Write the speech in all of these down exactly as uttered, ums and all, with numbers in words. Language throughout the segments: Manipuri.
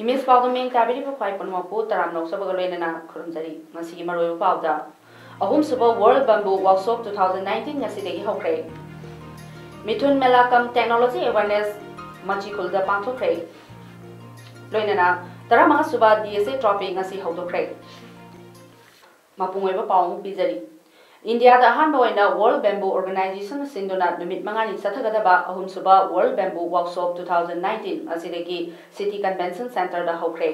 ꯏꯃꯦꯖ ꯄꯥꯎꯗꯝ ꯃꯤꯡ ꯇꯥꯕꯤꯔꯤꯕ ꯈ꯭ꯋꯥꯏ ꯄꯨꯝꯅꯃꯛꯄꯨ ꯇꯔꯥꯝꯅ ꯑꯣꯛꯆꯕꯒ ꯂꯣꯏꯅꯅ ꯈꯨꯔꯨꯝꯖꯔꯤ꯫ ꯉꯁꯤꯒꯤ ꯃꯔꯨꯑꯣꯏꯕ ꯄꯥꯎꯗ, ꯑꯍꯨꯝꯁꯨꯕ World Bamboo Workshop two thousand nineteen ꯉꯁꯤꯗꯒꯤ ꯍꯧꯈ꯭ꯔꯦ꯫ ꯃꯤꯊꯨꯟ ꯃꯦꯂꯥ cum technology awareness ꯃꯆꯤꯈꯨꯜꯗ ꯄꯥꯡꯊꯣꯛꯈ꯭ꯔꯦ꯫ ꯂꯣꯏꯅꯅ ꯇꯔꯥꯃꯉꯥꯁꯨꯕ D S A trophy ꯉꯁꯤ ꯍꯧꯗꯣꯛꯈ꯭ꯔꯦ꯫ ꯃꯄꯨꯡ ꯑꯣꯏꯕ ꯄꯥꯎ ꯑꯃꯨꯛ ꯄꯤꯖꯔꯤ꯫ ꯏꯟꯗꯤꯌꯥꯗ ꯑꯍꯥꯟꯕ ꯑꯣꯏꯅ World Bamboo Organization ꯁꯤꯟꯗꯨꯅ ꯅꯨꯃꯤꯠ ꯃꯉꯥꯅꯤ ꯆꯠꯊꯒꯗꯕ ꯑꯍꯨꯝꯁꯨꯕ World Bamboo Workshop two thousand nineteen ꯑꯁꯤꯗꯒꯤ City Convention Centreꯗ ꯍꯧꯈ꯭ꯔꯦ꯫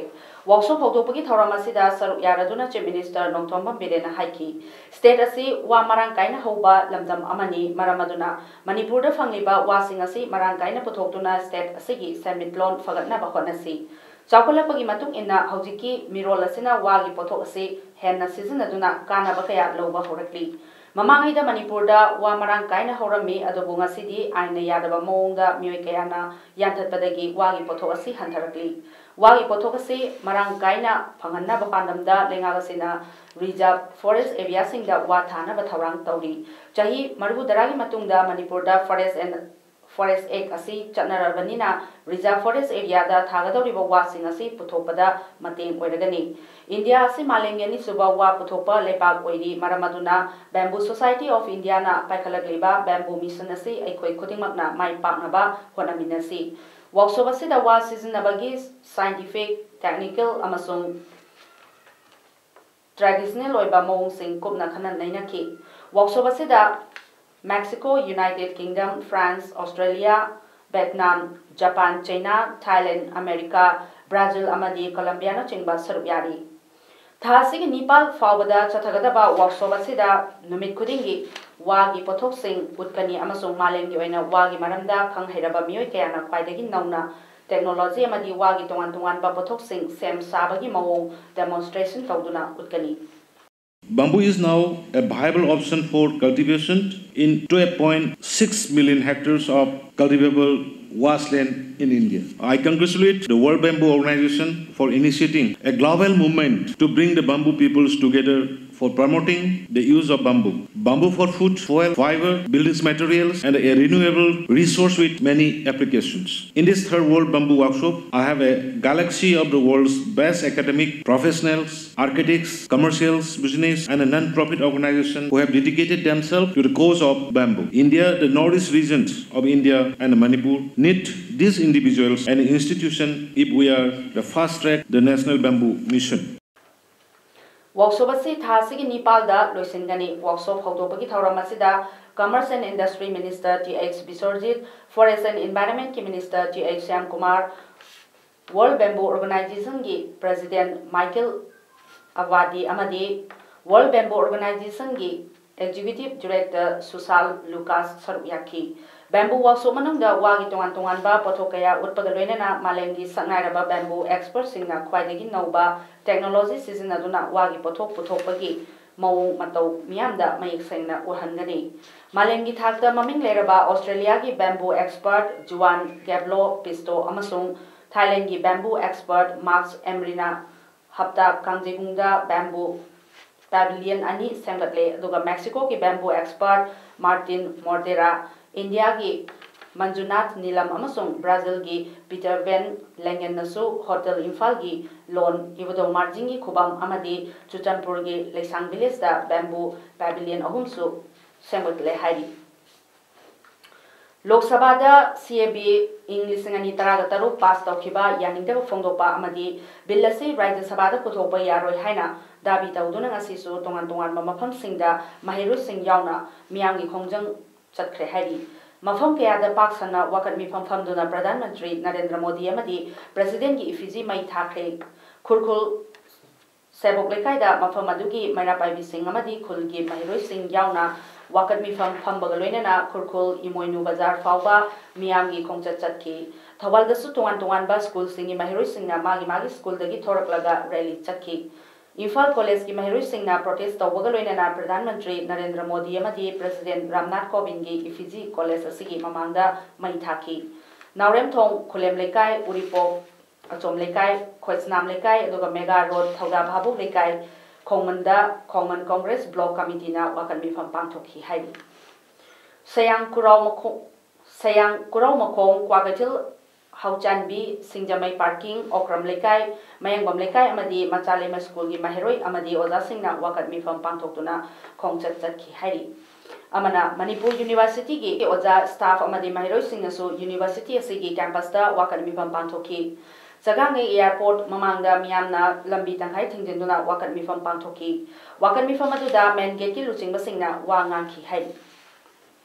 Workshop ꯍꯧꯗꯣꯛꯄꯒꯤ ꯊꯧꯔꯝ ꯑꯁꯤꯗ ꯁꯔꯨꯛ ꯌꯥꯔꯗꯨꯅ Chief Minister ꯅꯣꯡꯊꯣꯝꯕꯝ ꯕꯤꯔꯦꯟꯅ ꯍꯥꯏꯈꯤ, state ꯑꯁꯤ ꯋꯥ ꯃꯔꯥꯡ ꯀꯥꯏꯅ ꯍꯧꯕ ꯂꯝꯗꯝ ꯑꯃꯅꯤ, ꯃꯔꯝ ꯑꯗꯨꯅ ꯃꯅꯤꯄꯨꯔꯗ ꯐꯪꯂꯤꯕ ꯋꯥꯁꯤꯡ ꯑꯁꯤ ꯃꯔꯥꯡ ꯀꯥꯏꯅ ꯄꯨꯊꯣꯛꯇꯨꯅ state ꯑꯁꯤꯒꯤ ꯁꯦꯟꯃꯤꯠꯂꯣꯟ ꯐꯒꯠꯅꯕ ꯍꯣꯠꯅꯁꯤ꯫ ꯆꯥꯎꯈꯠꯂꯛꯄꯒꯤ ꯃꯇꯨꯡ ꯏꯟꯅ ꯍꯧꯖꯤꯛꯀꯤ ꯃꯤꯔꯣꯜ ꯑꯁꯤꯅ ꯋꯥꯒꯤ ꯄꯣꯠꯊꯣꯛ ꯑꯁꯤ ꯍꯦꯟꯅ ꯁꯤꯖꯤꯟꯅꯗꯨꯅ ꯀꯥꯟꯅꯕ ꯀꯌꯥ ꯂꯧꯕ ꯍꯧꯔꯛꯂꯤ꯫ ꯃꯃꯥꯡꯉꯩꯗ ꯃꯅꯤꯄꯨꯔꯗ ꯋꯥ ꯃꯔꯥꯡ ꯀꯥꯏꯅ ꯍꯧꯔꯝꯃꯤ, ꯑꯗꯨꯕꯨ ꯉꯁꯤꯗꯤ ꯑꯥꯏꯟꯅ ꯌꯥꯗꯕ ꯃꯑꯣꯡꯗ ꯃꯤꯑꯣꯏ ꯀꯌꯥꯅ ꯌꯥꯟꯊꯠꯄꯗꯒꯤ ꯋꯥꯒꯤ ꯄꯣꯠꯊꯣꯛ ꯑꯁꯤ ꯍꯟꯊꯔꯛꯂꯤ꯫ ꯋꯥꯒꯤ ꯄꯣꯠꯊꯣꯛ ꯑꯁꯤ ꯃꯔꯥꯡ ꯀꯥꯏꯅ ꯐꯪꯍꯟꯅꯕ ꯄꯥꯟꯗꯝꯗ ꯂꯩꯉꯥꯛ ꯑꯁꯤꯅ reserve forest areaꯁꯤꯡꯗ ꯋꯥ ꯊꯥꯅꯕ ꯊꯧꯔꯥꯡ ꯇꯧꯔꯤ꯫ ꯆꯍꯤ ꯃꯔꯤꯐꯨ ꯇꯔꯥꯒꯤ ꯃꯇꯨꯡꯗ ꯃꯅꯤꯄꯨꯔꯗ Forest and Forest Act ꯑꯁꯤ ꯆꯠꯅꯔꯕꯅꯤꯅ reserve forest areaꯗ ꯊꯥꯒꯗꯧꯔꯤꯕ ꯋꯥꯁꯤꯡ ꯑꯁꯤ ꯄꯨꯊꯣꯛꯄꯗ ꯃꯇꯦꯡ ꯑꯣꯏꯔꯒꯅꯤ꯫ ꯏꯟꯗꯤꯌꯥ ꯑꯁꯤ ꯃꯥꯂꯦꯝꯒꯤ ꯑꯅꯤꯁꯨꯕ ꯋꯥ ꯄꯨꯊꯣꯛꯄ ꯂꯩꯕꯥꯛ ꯑꯣꯏꯔꯤ, ꯃꯔꯝ ꯑꯗꯨꯅ Bamboo Society of Indiaꯅ ꯄꯥꯏꯈꯠꯂꯛꯂꯤꯕ Bamboo Mission ꯑꯁꯤ ꯑꯩꯈꯣꯏ ꯈꯨꯗꯤꯡꯃꯛꯅ ꯃꯥꯏ ꯄꯥꯛꯅꯕ ꯍꯣꯠꯅꯃꯤꯟꯅꯁꯤ꯫ Workshop ꯑꯁꯤꯗ ꯋꯥ ꯁꯤꯖꯤꯟꯅꯕꯒꯤ scientific, technical ꯑꯃꯁꯨꯡ traditional ꯑꯣꯏꯕ ꯃꯑꯣꯡꯁꯤꯡ ꯀꯨꯞꯅ ꯈꯟꯅ ꯅꯩꯅꯈꯤ꯫ Workshop ꯑꯁꯤꯗ Mexico, United Kingdom, France, Australia, Vietnam, Japan, China, Thailand, America, Brazil ꯑꯃꯗꯤ Colombiaꯅꯆꯤꯡꯕ ꯁꯔꯨꯛ ꯌꯥꯔꯤ꯫ ꯊꯥ ꯑꯁꯤꯒꯤ ꯅꯤꯄꯥꯜ ꯐꯥꯎꯕꯗ ꯆꯠꯊꯒꯗꯕ workshop ꯑꯁꯤꯗ ꯅꯨꯃꯤꯠ ꯈꯨꯗꯤꯡꯒꯤ ꯋꯥꯒꯤ ꯄꯣꯠꯊꯣꯛꯁꯤꯡ ꯎꯠꯀꯅꯤ ꯑꯃꯁꯨꯡ ꯃꯥꯂꯦꯝꯒꯤ ꯑꯣꯏꯅ ꯋꯥꯒꯤ ꯃꯔꯝꯗ ꯈꯪ ꯍꯩꯔꯕ ꯃꯤꯑꯣꯏ ꯀꯌꯥꯅ ꯈ꯭ꯋꯥꯏꯗꯒꯤ ꯅꯧꯅ technology ꯑꯃꯗꯤ ꯋꯥꯒꯤ ꯇꯣꯉꯥꯟ ꯇꯣꯉꯥꯟꯕ ꯄꯣꯠꯊꯣꯛꯁꯤꯡ ꯁꯦꯝ ꯁꯥꯕꯒꯤ ꯃꯑꯣꯡ demonstration ꯇꯧꯗꯨꯅ ꯎꯠꯀꯅꯤ꯫ Bamboo is now a viable option for cultivation in two point six million hectares of cultivable wasteland in India. I congratulate the World Bamboo Organization for initiating a global movement to bring the bamboo peoples together for promoting the use of bamboo. Bamboo for food, fuel, fiber, building materials, and a renewable resource with many applications. In this third World Bamboo Workshop, I have a galaxy of the world's best academic professionals, architects, commercials, business, and a non-profit organization who have dedicated themselves to the cause of bamboo. India, the northeast regions of India and Manipur need these individuals and institutions if we are the fast track the National Bamboo Mission. Workshop ꯑꯁꯤ ꯊꯥ ꯑꯁꯤꯒꯤ ꯅꯤꯄꯥꯜꯗ ꯂꯣꯏꯁꯤꯟꯒꯅꯤ꯫ Workshop ꯍꯧꯗꯣꯛꯄꯒꯤ ꯊꯧꯔꯝ ꯑꯁꯤꯗ Commerce and Industry Minister Th Biswarjit, Forest and Environment ꯀꯤ Minister Th Shyamkumar, World Bamboo Organization ꯒꯤ President Michael Awadi ꯑꯃꯗꯤ World Bamboo Organization ꯒꯤ Executive Director Sushal Lucas ꯁꯔꯨꯛ ꯌꯥꯈꯤ꯫ Bamboo Workshop ꯃꯅꯨꯡꯗ ꯋꯥꯒꯤ ꯇꯣꯉꯥꯟ ꯇꯣꯉꯥꯟꯕ ꯄꯣꯠꯊꯣꯛ ꯀꯌꯥ ꯎꯠꯄꯒ ꯂꯣꯏꯅꯅ ꯃꯥꯂꯦꯝꯒꯤ ꯁꯛꯅꯥꯏꯔꯕ bamboo expert ꯁꯤꯡꯅ ꯈ꯭ꯋꯥꯏꯗꯒꯤ ꯅꯧꯕ technology ꯁꯤꯖꯤꯟꯅꯗꯨꯅ ꯋꯥꯒꯤ ꯄꯣꯠꯊꯣꯛ ꯄꯨꯊꯣꯛꯄꯒꯤ ꯃꯑꯣꯡ ꯃꯇꯧ ꯃꯤꯌꯥꯝꯗ ꯃꯌꯦꯛ ꯁꯦꯡꯅ ꯎꯍꯟꯒꯅꯤ꯫ ꯃꯥꯂꯦꯝꯒꯤ ꯊꯥꯛꯇ ꯃꯃꯤꯡ ꯂꯩꯔꯕ Australia ꯒꯤ bamboo expert Juan Gablo Pisto ꯑꯃꯁꯨꯡ Thailand ꯒꯤ bamboo expert Max Emrina ꯍꯞꯇꯥ ꯀꯥꯡꯖꯩꯕꯨꯡꯗ bamboo pavilion ꯑꯅꯤ ꯁꯦꯝꯒꯠꯂꯦ, ꯑꯗꯨꯒ Mexico ꯒꯤ bamboo expert Martin Mortera, India ꯒꯤ Manjunath Neelam ꯑꯃꯁꯨꯡ Brazil ꯒꯤ Peter Van Langenꯅꯁꯨ Hotel ꯏꯝꯐꯥꯜꯒꯤ ꯂꯣꯟ ꯏꯕꯨꯙꯧ ꯃꯥꯔꯖꯤꯡꯒꯤ ꯈꯨꯕꯝ ꯑꯃꯗꯤ ꯆꯨꯔꯆꯥꯟꯄꯨꯔꯒꯤ ꯂꯩꯁꯥꯡ village ꯇ bamboo pavilion ꯑꯍꯨꯝꯁꯨ ꯁꯦꯝꯒꯠꯂꯦ ꯍꯥꯏꯔꯤ꯫ ꯂꯣꯛ ꯁꯚꯥꯗ C A B ꯏꯪ ꯂꯤꯁꯤꯡ ꯑꯅꯤ ꯇꯔꯥꯒ ꯇꯔꯨꯛ pass ꯇꯧꯈꯤꯕ ꯌꯥꯅꯤꯡꯗꯕ ꯐꯣꯡꯗꯣꯛꯄ ꯑꯃꯗꯤ bill ꯑꯁꯤ ꯔꯥꯖ꯭ꯌ ꯁꯚꯥꯗ ꯄꯨꯊꯣꯛꯄ ꯌꯥꯔꯣꯏ ꯍꯥꯏꯅ ꯗꯥꯕꯤ ꯇꯧꯗꯨꯅ ꯉꯁꯤꯁꯨ ꯇꯣꯉꯥꯟ ꯇꯣꯉꯥꯟꯕ ꯃꯐꯝꯁꯤꯡꯗ ꯃꯍꯩꯔꯣꯏꯁꯤꯡ ꯌꯥꯎꯅ ꯃꯤꯌꯥꯝꯒꯤ ꯈꯣꯡꯖꯪ ꯆꯠꯈ꯭ꯔꯦ ꯍꯥꯏꯔꯤ꯫ ꯃꯐꯝ ꯀꯌꯥꯗ ꯄꯥꯛ ꯁꯟꯅ ꯋꯥꯀꯠ ꯃꯤꯐꯝ ꯐꯝꯗꯨꯅ ꯄ꯭ꯔꯙꯥꯟ ꯃꯟꯇ꯭ꯔꯤ ꯅꯔꯦꯟꯗ꯭ꯔ ꯃꯣꯗꯤ ꯑꯃꯗꯤ ꯄ꯭ꯔꯁꯤꯗꯦꯟꯒꯤ ꯏꯐꯤꯖꯤ ꯃꯩ ꯊꯥꯈ꯭ꯔꯦ꯫ ꯈꯨꯔꯈꯨꯜ ꯁꯦꯕꯣꯛ ꯂꯩꯀꯥꯏꯗ ꯃꯐꯝ ꯑꯗꯨꯒꯤ ꯃꯩꯔꯥ ꯄꯥꯏꯕꯤꯁꯤꯡ ꯑꯃꯗꯤ ꯈꯨꯜꯒꯤ ꯃꯍꯩꯔꯣꯏꯁꯤꯡ ꯌꯥꯎꯅ ꯋꯥꯀꯠ ꯃꯤꯐꯝ ꯐꯝꯕꯒ ꯂꯣꯏꯅꯅ ꯈꯨꯔꯈꯨꯜ ꯏꯃꯣꯏꯅꯨ ꯕꯖꯥꯔ ꯐꯥꯎꯕ ꯃꯤꯌꯥꯝꯒꯤ ꯈꯣꯡꯆꯠ ꯆꯠꯈꯤ꯫ ꯊꯧꯕꯥꯜꯗꯁꯨ ꯇꯣꯉꯥꯟ ꯇꯣꯉꯥꯟꯕ ꯁ꯭ꯀꯨꯜꯁꯤꯡꯒꯤ ꯃꯍꯩꯔꯣꯏꯁꯤꯡꯅ ꯃꯥꯒꯤ ꯃꯥꯒꯤ ꯁ꯭ꯀꯨꯜꯗꯒꯤ ꯊꯣꯔꯛꯂꯒ ꯔꯦꯂꯤ ꯆꯠꯈꯤ꯫ ꯏꯝꯐꯥꯜ ꯀꯣꯂꯦꯖꯀꯤ ꯃꯍꯩꯔꯣꯏꯁꯤꯡꯅ ꯄ꯭ꯔꯣꯇꯦꯁ ꯇꯧꯕꯒ ꯂꯣꯏꯅꯅ ꯄ꯭ꯔꯙꯥꯟ ꯃꯟꯇ꯭ꯔꯤ ꯅꯔꯦꯟꯗ꯭ꯔ ꯃꯣꯗꯤ ꯑꯃꯗꯤ ꯄ꯭ꯔꯁꯤꯗꯦꯟ ꯔꯥꯝꯅꯥꯊ ꯀꯣꯕꯤꯟꯒꯤ ꯏꯐꯤꯖꯤ ꯀꯣꯂꯦꯖ ꯑꯁꯤꯒꯤ ꯃꯃꯥꯡꯗ ꯃꯩ ꯊꯥꯈꯤ꯫ ꯅꯥꯎꯔꯦꯝꯊꯣꯡ, ꯈꯨꯂꯦꯝ ꯂꯩꯀꯥꯏ, ꯎꯔꯤꯄꯣꯛ, ꯑꯆꯣꯝ ꯂꯩꯀꯥꯏ, ꯈꯣꯏꯁꯅꯥꯝ ꯂꯩꯀꯥꯏ, ꯑꯗꯨꯒ ꯃꯦꯒꯥ ꯔꯣꯗ, ꯊꯧꯗꯥ ꯚꯥꯕꯨꯛ ꯂꯩꯀꯥꯏ, ꯈꯣꯡꯃꯟꯗ ꯈꯣꯡꯃꯟ ꯀꯣꯡꯒ꯭ꯔꯦꯁ ꯕ꯭ꯂꯣꯛ ꯀꯃꯤꯇꯤꯅ ꯋꯥꯀꯠ ꯃꯤꯐꯝ ꯄꯥꯡꯊꯣꯛꯈꯤ ꯍꯥꯏꯔꯤ꯫ ꯁꯌꯥꯡ ꯈꯨꯔꯥꯎ ꯃꯈꯣꯡ, ꯁꯌꯥꯡ ꯈꯨꯔꯥꯎ ꯃꯈꯣꯡ, ꯀ꯭ꯋꯥꯀꯩꯊꯦꯜ ꯍꯧꯆꯥꯟꯕꯤ, ꯁꯤꯡꯖꯃꯩ ꯄꯥꯔꯀꯤꯡ, ꯑꯣꯀ꯭ꯔꯝ ꯂꯩꯀꯥꯏ, ꯃꯌꯥꯡꯕꯝ ꯂꯩꯀꯥꯏ ꯑꯃꯗꯤ ꯃꯆꯥꯂꯩꯃ ꯁ꯭ꯀꯨꯜꯒꯤ ꯃꯍꯩꯔꯣꯏ ꯑꯃꯗꯤ ꯑꯣꯖꯥꯁꯤꯡꯅ ꯋꯥꯀꯠ ꯃꯤꯐꯝ ꯄꯥꯡꯊꯣꯛꯇꯨꯅ ꯈꯣꯡꯆꯠ ꯆꯠꯈꯤ ꯍꯥꯏꯔꯤ꯫ ꯑꯃꯅ ꯃꯅꯤꯄꯨꯔ ꯌꯨꯅꯤꯚꯔꯁꯤꯇꯤꯒꯤ ꯑꯣꯖꯥ, ꯁ꯭ꯇꯥꯐ ꯑꯃꯗꯤ ꯃꯍꯩꯔꯣꯏꯁꯤꯡꯅꯁꯨ ꯌꯨꯅꯤꯚꯔꯁꯤꯇꯤ ꯑꯁꯤꯒꯤ ꯀꯦꯝꯄꯁꯇ ꯋꯥꯀꯠ ꯃꯤꯐꯝ ꯄꯥꯡꯊꯣꯛꯈꯤ꯫ ꯆꯒꯥꯡꯒꯩ ꯑꯦꯌꯥꯔꯄꯣꯔꯠ ꯃꯃꯥꯡꯗ ꯃꯤꯌꯥꯝꯅ ꯂꯝꯕꯤ ꯇꯪꯈꯥꯏ ꯊꯤꯡꯖꯤꯟꯗꯨꯅ ꯋꯥꯀꯠ ꯃꯤꯐꯝ ꯄꯥꯡꯊꯣꯛꯈꯤ꯫ ꯋꯥꯀꯠ ꯃꯤꯐꯝ ꯑꯗꯨꯗ ꯃꯦꯟ ꯒꯦꯠꯀꯤ ꯂꯨꯆꯤꯡꯕꯁꯤꯡꯅ ꯋꯥ ꯉꯥꯡꯈꯤ ꯍꯥꯏꯔꯤ꯫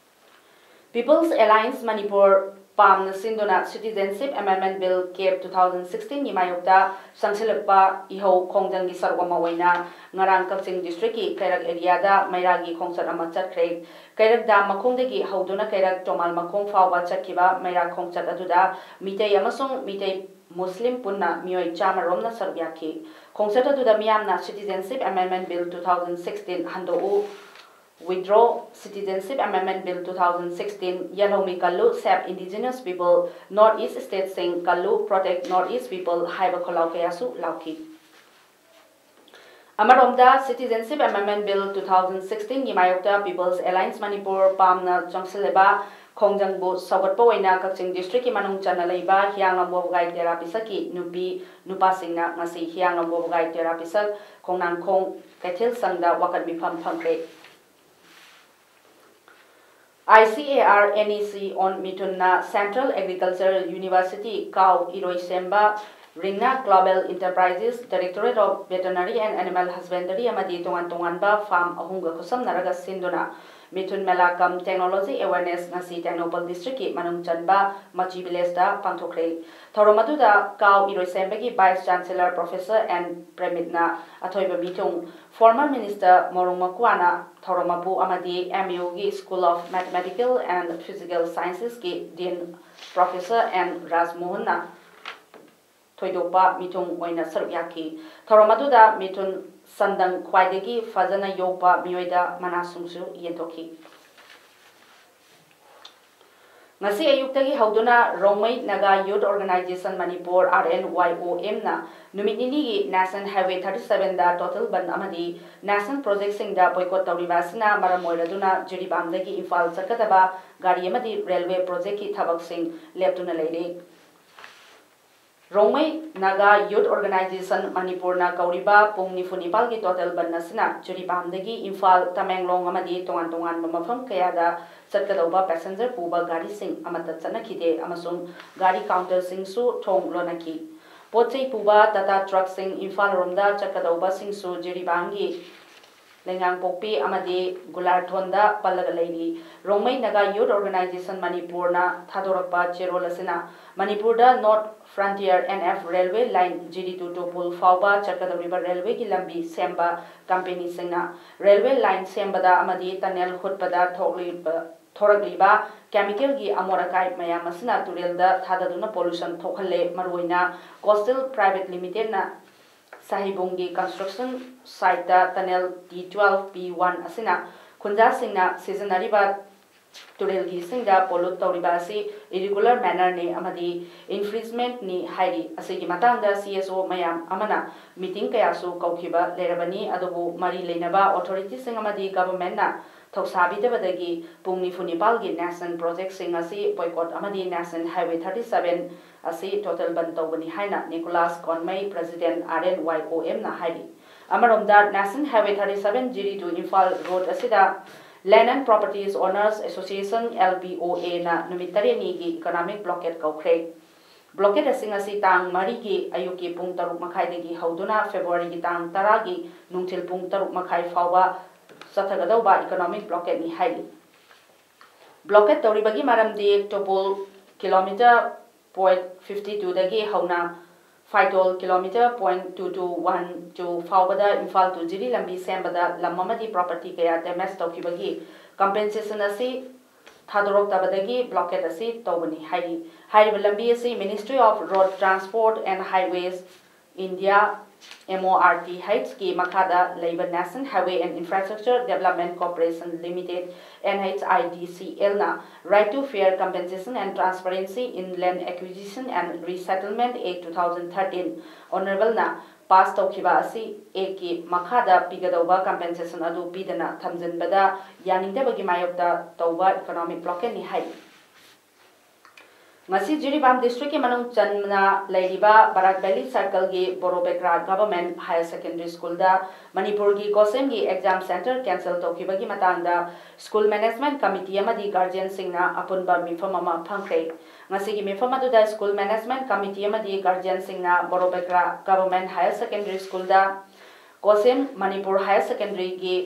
ꯄꯤꯄꯜꯁ ꯑꯦꯂꯥꯏꯟꯁ ꯃꯅꯤꯄꯨꯔ, ꯄꯥꯝꯅ ꯁꯤꯟꯗꯨꯅ Citizenship Amendment Bill, ꯀꯦꯞ, two thousand sixteen ꯒꯤ ꯃꯥꯌꯣꯛꯇ ꯆꯪꯁꯤꯜꯂꯛꯄ ꯏꯍꯧ ꯈꯣꯡꯖꯪꯒꯤ ꯁꯔꯨꯛ ꯑꯃ ꯑꯣꯏꯅ ꯉꯔꯥꯡ ꯀꯛꯆꯤꯡ ꯗꯤꯁꯇ꯭ꯔꯤꯛꯀꯤ ꯀꯩꯔꯛ ꯑꯦꯔꯤꯌꯥꯗ ꯃꯩꯔꯥꯒꯤ ꯈꯣꯡꯆꯠ ꯑꯃ ꯆꯠꯈ꯭ꯔꯦ꯫ ꯀꯩꯔꯛ ꯗꯥꯝ ꯃꯈꯣꯡꯗꯒꯤ ꯍꯧꯗꯨꯅ ꯀꯩꯔꯛ ꯇꯣꯃꯥꯜ ꯃꯈꯣꯡ ꯐꯥꯎꯕ ꯆꯠꯈꯤꯕ ꯃꯩꯔꯥ ꯈꯣꯡꯆꯠ ꯑꯗꯨꯗ ꯃꯤꯇꯩ ꯑꯃꯁꯨꯡ ꯃꯤꯇꯩ ꯃꯨꯁꯂꯤꯝ ꯄꯨꯟꯅ ꯃꯤꯑꯣꯏ ꯆꯥꯝꯃ ꯔꯣꯝꯅ ꯁꯔꯨꯛ ꯌꯥꯈꯤ꯫ ꯈꯣꯡꯆꯠ ꯑꯗꯨꯗ ꯃꯤꯌꯥꯝꯅ Citizenship Amendment Bill two thousand sixteen ꯍꯟꯗꯣꯛꯎ, Withdraw Citizenship Amendment Bill two thousand sixteen, ꯌꯥꯜꯍꯧꯃꯤ ꯀꯜꯂꯨ, Save Indigenous People, North East State ꯁꯤꯡ ꯀꯜꯂꯨ, Protect North East People ꯍꯥꯏꯕ ꯈꯣꯜꯂꯥꯎ ꯀꯌꯥꯁꯨ ꯂꯥꯎꯈꯤ꯫ ꯑꯃꯔꯣꯝꯗ, Citizenship Amendment Bill two thousand sixteen ꯒꯤ ꯃꯥꯌꯣꯛꯇ People's Alliance Manipur, ꯄꯥꯝꯅ ꯆꯪꯁꯤꯜꯂꯤꯕ ꯈꯣꯡꯖꯪꯕꯨ ꯁꯧꯒꯠꯄ ꯑꯣꯏꯅ ꯀꯛꯆꯤꯡ ꯗꯤꯁꯇ꯭ꯔꯤꯛꯀꯤ ꯃꯅꯨꯡ ꯆꯟꯅ ꯂꯩꯕ ꯍꯤꯌꯥꯡꯂꯝ ꯋꯥꯕꯒꯥꯏ ꯇꯦꯔꯥ ꯄꯤꯁꯛꯀꯤ ꯅꯨꯄꯤ ꯅꯨꯄꯥꯁꯤꯡꯅ ꯉꯁꯤ ꯍꯤꯌꯥꯡꯂꯝ ꯋꯥꯕꯒꯥꯏ ꯇꯦꯔꯥ ꯄꯤꯁꯛ ꯈꯣꯡꯅꯥꯡꯈꯣꯡ ꯀꯩꯊꯦꯜ ꯁꯪꯗ ꯋꯥꯀꯠ ꯃꯤꯐꯝ ꯐꯝꯈ꯭ꯔꯦ꯫ I C A R N E C on ꯃꯤꯊꯨꯟꯅ Central Agricultural University ꯀꯥꯎ ꯏꯔꯣꯏꯁꯦꯝꯕ ꯔꯤꯡꯅꯥ Global Enterprises, Directorate of Veterinary and Animal Husbandry ꯑꯃꯗꯤ ꯇꯣꯉꯥꯟ ꯇꯣꯉꯥꯟꯕ ꯐꯥꯔꯝ ꯑꯍꯨꯝꯒ ꯈꯨꯠꯁꯝꯅꯔꯒ ꯁꯤꯟꯗꯨꯅ Mithun Mela cum Technology Awareness ꯉꯁꯤ ꯇꯦꯡꯅꯧꯄꯜ district ꯀꯤ ꯃꯅꯨꯡ ꯆꯟꯕ ꯃꯆꯤ village ꯇ ꯄꯥꯡꯊꯣꯛꯈ꯭ꯔꯦ꯫ ꯊꯧꯔꯝ ꯑꯗꯨꯗ ꯀꯥꯎ ꯏꯔꯣꯏꯁꯦꯝꯕꯒꯤ Vice Chancellor Professor N ꯄ꯭ꯔꯦꯃꯤꯠꯅ ꯑꯊꯣꯏꯕ ꯃꯤꯊꯨꯡ, former Minister ꯃꯣꯔꯣꯡ ꯃꯀꯨꯋꯥꯅ ꯊꯧꯔꯝ ꯃꯄꯨ ꯑꯃꯗꯤ M U ꯒꯤ School of Mathematical and Physical Sciences ꯀꯤ Dean Professor N ꯔꯥꯖꯃꯣꯍꯟꯅ ꯊꯣꯏꯗꯣꯛꯄ ꯃꯤꯊꯨꯡ ꯑꯣꯏꯅ ꯁꯔꯨꯛ ꯌꯥꯈꯤ꯫ ꯊꯧꯔꯝ ꯑꯗꯨꯗ ꯃꯤꯊꯨꯟ ꯁꯟꯗꯪ ꯈ꯭ꯋꯥꯏꯗꯒꯤ ꯐꯖꯅ ꯌꯣꯛꯄ ꯃꯤꯑꯣꯏꯗ ꯃꯅꯥꯁꯨꯡꯁꯨ ꯌꯦꯟꯊꯣꯛꯈꯤ꯫ ꯉꯁꯤ ꯑꯌꯨꯛꯇꯒꯤ ꯍꯧꯗꯨꯅ Rongmei Naga Youth Organization Manipur, R N Y O M ꯅ ꯅꯨꯃꯤꯠ ꯅꯤꯅꯤꯒꯤ National Highway thirty seven ꯗ total ꯕꯟ ꯑꯃꯗꯤ national project ꯁꯤꯡꯗ boycott ꯇꯧꯔꯤꯕ ꯑꯁꯤꯅ ꯃꯔꯝ ꯑꯣꯏꯔꯗꯨꯅ ꯖꯤꯔꯤꯕꯥꯝꯗꯒꯤ ꯏꯝꯐꯥꯜ ꯆꯠꯀꯗꯕ ꯒꯥꯔꯤ ꯑꯃꯗꯤ railway project ꯀꯤ ꯊꯕꯛꯁꯤꯡ ꯂꯦꯞꯇꯨꯅ ꯂꯩꯔꯤ꯫ ꯔꯣꯡꯃꯩ ꯅꯥꯒꯥ Youth Organization ꯃꯅꯤꯄꯨꯔꯅ ꯀꯧꯔꯤꯕ ꯄꯨꯡ ꯅꯤꯐꯨ ꯅꯤꯄꯥꯜꯒꯤ total ꯕꯟ ꯑꯁꯤꯅ ꯖꯤꯔꯤꯕꯥꯝꯗꯒꯤ ꯏꯝꯐꯥꯜ, ꯇꯃꯦꯡꯂꯣꯡ ꯑꯃꯗꯤ ꯇꯣꯉꯥꯟ ꯇꯣꯉꯥꯟꯕ ꯃꯐꯝ ꯀꯌꯥꯗ ꯆꯠꯀꯗꯧꯕ passenger ꯄꯨꯕ ꯒꯥꯔꯤꯁꯤꯡ ꯑꯃꯠꯇ ꯆꯠꯅꯈꯤꯗꯦ ꯑꯃꯁꯨꯡ ꯒꯥꯔꯤ counter ꯁꯤꯡꯁꯨ ꯊꯣꯡ ꯂꯣꯟꯅꯈꯤ꯫ ꯄꯣꯠ ꯆꯩ ꯄꯨꯕ Tata truck ꯁꯤꯡ ꯏꯝꯐꯥꯜ ꯔꯣꯝꯗ ꯆꯠꯀꯗꯧꯕꯁꯤꯡꯁꯨ ꯖꯤꯔꯤꯕꯥꯝꯒꯤ ꯂꯩꯉꯥꯡꯄꯣꯛꯄꯤ ꯑꯃꯗꯤ ꯒꯨꯂꯥꯔꯊꯣꯟꯗ ꯄꯜꯂꯒ ꯂꯩꯔꯤ꯫ ꯔꯣꯡꯃꯩ ꯅꯥꯒꯥ Youth Organization ꯃꯅꯤꯄꯨꯔꯅ ꯊꯥꯗꯣꯔꯛꯄ ꯆꯦꯔꯣꯜ ꯑꯁꯤꯅ ꯃꯅꯤꯄꯨꯔꯗ North Frontier N F railway line Jiri to ꯇꯨꯄꯨꯜ ꯐꯥꯎꯕ ꯆꯠꯀꯗꯧꯔꯤꯕ railway ꯒꯤ ꯂꯝꯕꯤ ꯁꯦꯝꯕ company ꯁꯤꯡꯅ railway line ꯁꯦꯝꯕꯗ ꯑꯃꯗꯤ tunnel ꯍꯨꯠꯄꯗ ꯊꯣꯛꯂꯤꯕ, ꯊꯣꯔꯛꯂꯤꯕ chemical ꯒꯤ ꯑꯃꯣꯠ ꯑꯀꯥꯏ ꯃꯌꯥꯝ ꯑꯁꯤꯅ ꯇꯨꯔꯦꯜꯗ ꯊꯥꯗꯗꯨꯅ pollution ꯊꯣꯛꯍꯜꯂꯦ꯫ ꯃꯔꯨꯑꯣꯏꯅ Coastal Private Limited ꯅ ꯁꯍꯤꯕꯨꯡꯒꯤ construction site ꯇ tunnel T twelve P one ꯑꯁꯤꯅ ꯈꯨꯟꯖꯥꯁꯤꯡꯅ ꯁꯤꯖꯤꯟꯅꯔꯤꯕ ꯇꯨꯔꯦꯜꯒꯤ ꯏꯁꯤꯡꯗ pollute ꯇꯧꯔꯤꯕ ꯑꯁꯤ irregular manner ꯅꯤ ꯑꯃꯗꯤ infringement ꯅꯤ ꯍꯥꯏꯔꯤ꯫ ꯑꯁꯤꯒꯤ ꯃꯇꯥꯡꯗ C S O ꯃꯌꯥꯝ ꯑꯃꯅ meeting ꯀꯌꯥꯁꯨ ꯀꯧꯈꯤꯕ ꯂꯩꯔꯕꯅꯤ, ꯑꯗꯨꯕꯨ ꯃꯔꯤ ꯂꯩꯅꯕ authority ꯁꯤꯡ ꯑꯃꯗꯤ government ꯅ ꯊꯧꯁꯥꯕꯤꯗꯕꯗꯒꯤ ꯄꯨꯡ ꯅꯤꯐꯨ ꯅꯤꯄꯥꯜꯒꯤ national project ꯁꯤꯡ ꯑꯁꯤ boycott ꯑꯃꯗꯤ National Highway thirty seven ꯑꯁꯤ total ꯕꯟ ꯇꯧꯕꯅꯤ ꯍꯥꯏꯅ ꯅꯤꯀꯣꯂꯥꯁ ꯀꯣꯟꯃꯩ, President R N Y O M ꯅ ꯍꯥꯏꯔꯤ꯫ ꯑꯃꯔꯣꯝꯗ, National Highway thirty seven Jiri to Imphal road ꯑꯁꯤꯗ Land and Properties Owners Association, L P O A ꯅ ꯅꯨꯃꯤꯠ ꯇꯔꯦꯠꯅꯤꯒꯤ economic blockade ꯀꯧꯈ꯭ꯔꯦ꯫ Blockade ꯁꯤꯡ ꯑꯁꯤ ꯇꯥꯡ ꯃꯔꯤꯒꯤ ꯑꯌꯨꯛꯀꯤ ꯄꯨꯡ ꯇꯔꯨꯛ ꯃꯈꯥꯏꯗꯒꯤ ꯍꯧꯗꯨꯅ February ꯒꯤ ꯇꯥꯡ ꯇꯔꯥꯒꯤ ꯅꯨꯡꯊꯤꯜ ꯄꯨꯡ ꯇꯔꯨꯛ ꯃꯈꯥꯏ ꯐꯥꯎꯕ ꯆꯠꯊꯒꯗꯧꯕ ꯏꯀꯣꯅꯣꯃꯤꯛ ꯕ꯭ꯂꯣꯀꯦꯠꯅꯤ ꯍꯥꯏꯔꯤ꯫ ꯕ꯭ꯂꯣꯀꯦꯠ ꯇꯧꯔꯤꯕꯒꯤ ꯃꯔꯝꯗꯤ ꯇꯨꯄꯨꯜ ꯀꯤꯂꯣꯃꯤꯇꯔ ꯄꯣꯏꯟꯠ ꯐꯤꯐꯇꯤ ꯇꯨꯗꯒꯤ ꯍꯧꯅ Phaitol kilometre point two two one two ꯐꯥꯎꯕꯗ ꯏꯝꯐꯥꯜ ꯇꯨ ꯖꯤꯔꯤ ꯂꯝꯕꯤ ꯁꯦꯝꯕꯗ ꯂꯝ ꯑꯃꯗꯤ ꯄ꯭ꯔꯣꯄꯔꯇꯤ ꯀꯌꯥ ꯗꯦꯃꯦꯖ ꯇꯧꯈꯤꯕꯒꯤ ꯀꯝꯄꯦꯟꯁꯦꯁꯟ ꯑꯁꯤ ꯊꯥꯗꯣꯔꯛꯇꯕꯗꯒꯤ ꯕ꯭ꯂꯣꯀꯦꯠ ꯑꯁꯤ ꯇꯧꯕꯅꯤ ꯍꯥꯏꯔꯤ꯫ ꯍꯥꯏꯔꯤꯕ ꯂꯝꯕꯤ ꯑꯁꯤ Ministry of Road Transport and Highways, India, M O R T H ꯀꯤ ꯃꯈꯥꯗ ꯂꯩꯕ National Highway and Infrastructure Development Corporation Limited, N H I D C L ꯅ Right to Fair Compensation and Transparency in Land Acquisition and Resettlement Act two thousand thirteen, Honorable ꯅ ꯄꯥꯁ ꯇꯧꯈꯤꯕ ꯑꯁꯤ ꯑꯦꯛꯀꯤ ꯃꯈꯥꯗ ꯄꯤꯒꯗꯧꯕ ꯀꯝꯄꯦꯟꯁꯦꯁꯟ ꯑꯗꯨ ꯄꯤꯗꯅ ꯊꯝꯖꯤꯟꯕꯗ ꯌꯥꯅꯤꯡꯗꯕꯒꯤ ꯃꯥꯌꯣꯛꯇ ꯇꯧꯕ ꯏꯀꯣꯅꯣꯃꯤꯛ ꯕ꯭ꯂꯣꯀꯦꯠꯅꯤ ꯍꯥꯏꯔꯤ꯫ ꯉꯁꯤ ꯖꯤꯔꯤꯕꯥꯝ ꯗꯤꯁꯇ꯭ꯔꯤꯛꯀꯤ ꯃꯅꯨꯡ ꯆꯟꯅ ꯂꯩꯔꯤꯕ ꯕꯔꯥꯛ ꯚꯦꯂꯤ ꯁꯔꯀꯜꯒꯤ ꯕꯣꯔꯣꯕꯦꯀ꯭ꯔꯥ ꯒꯚꯔꯟꯃꯦꯟꯠ ꯍꯥꯌꯔ ꯁꯦꯀꯦꯟꯗꯔꯤ ꯁ꯭ꯀꯨꯜꯗ ꯃꯅꯤꯄꯨꯔꯒꯤ ꯀꯣꯁꯦꯝꯒꯤ ꯑꯦꯛꯖꯥꯝ ꯁꯦꯟꯇꯔ ꯀꯦꯟꯁꯦꯜ ꯇꯧꯈꯤꯕꯒꯤ ꯃꯇꯥꯡꯗ ꯁ꯭ꯀꯨꯜ ꯃꯦꯅꯦꯖꯃꯦꯟꯠ ꯀꯃꯤꯇꯤ ꯑꯃꯗꯤ ꯒꯥꯔꯖꯤꯌꯟꯁꯤꯡꯅ ꯑꯄꯨꯟꯕ ꯃꯤꯐꯝ ꯑꯃ ꯐꯝꯈ꯭ꯔꯦ꯫ ꯉꯁꯤꯒꯤ ꯃꯤꯐꯝ ꯑꯗꯨꯗ ꯁ꯭ꯀꯨꯜ ꯃꯦꯅꯦꯖꯃꯦꯟꯠ ꯀꯃꯤꯇꯤ ꯑꯃꯗꯤ ꯒꯥꯔꯖꯤꯌꯟꯁꯤꯡꯅ ꯕꯣꯔꯣꯕꯦꯀ꯭ꯔꯥ ꯒꯚꯔꯟꯃꯦꯟꯠ ꯍꯥꯌꯔ ꯁꯦꯀꯦꯟꯗꯔꯤ ꯁ꯭ꯀꯨꯜꯗ ꯀꯣꯁꯦꯝ ꯃꯅꯤꯄꯨꯔ ꯍꯥꯌꯔ ꯁꯦꯀꯦꯟꯗꯔꯤꯒꯤ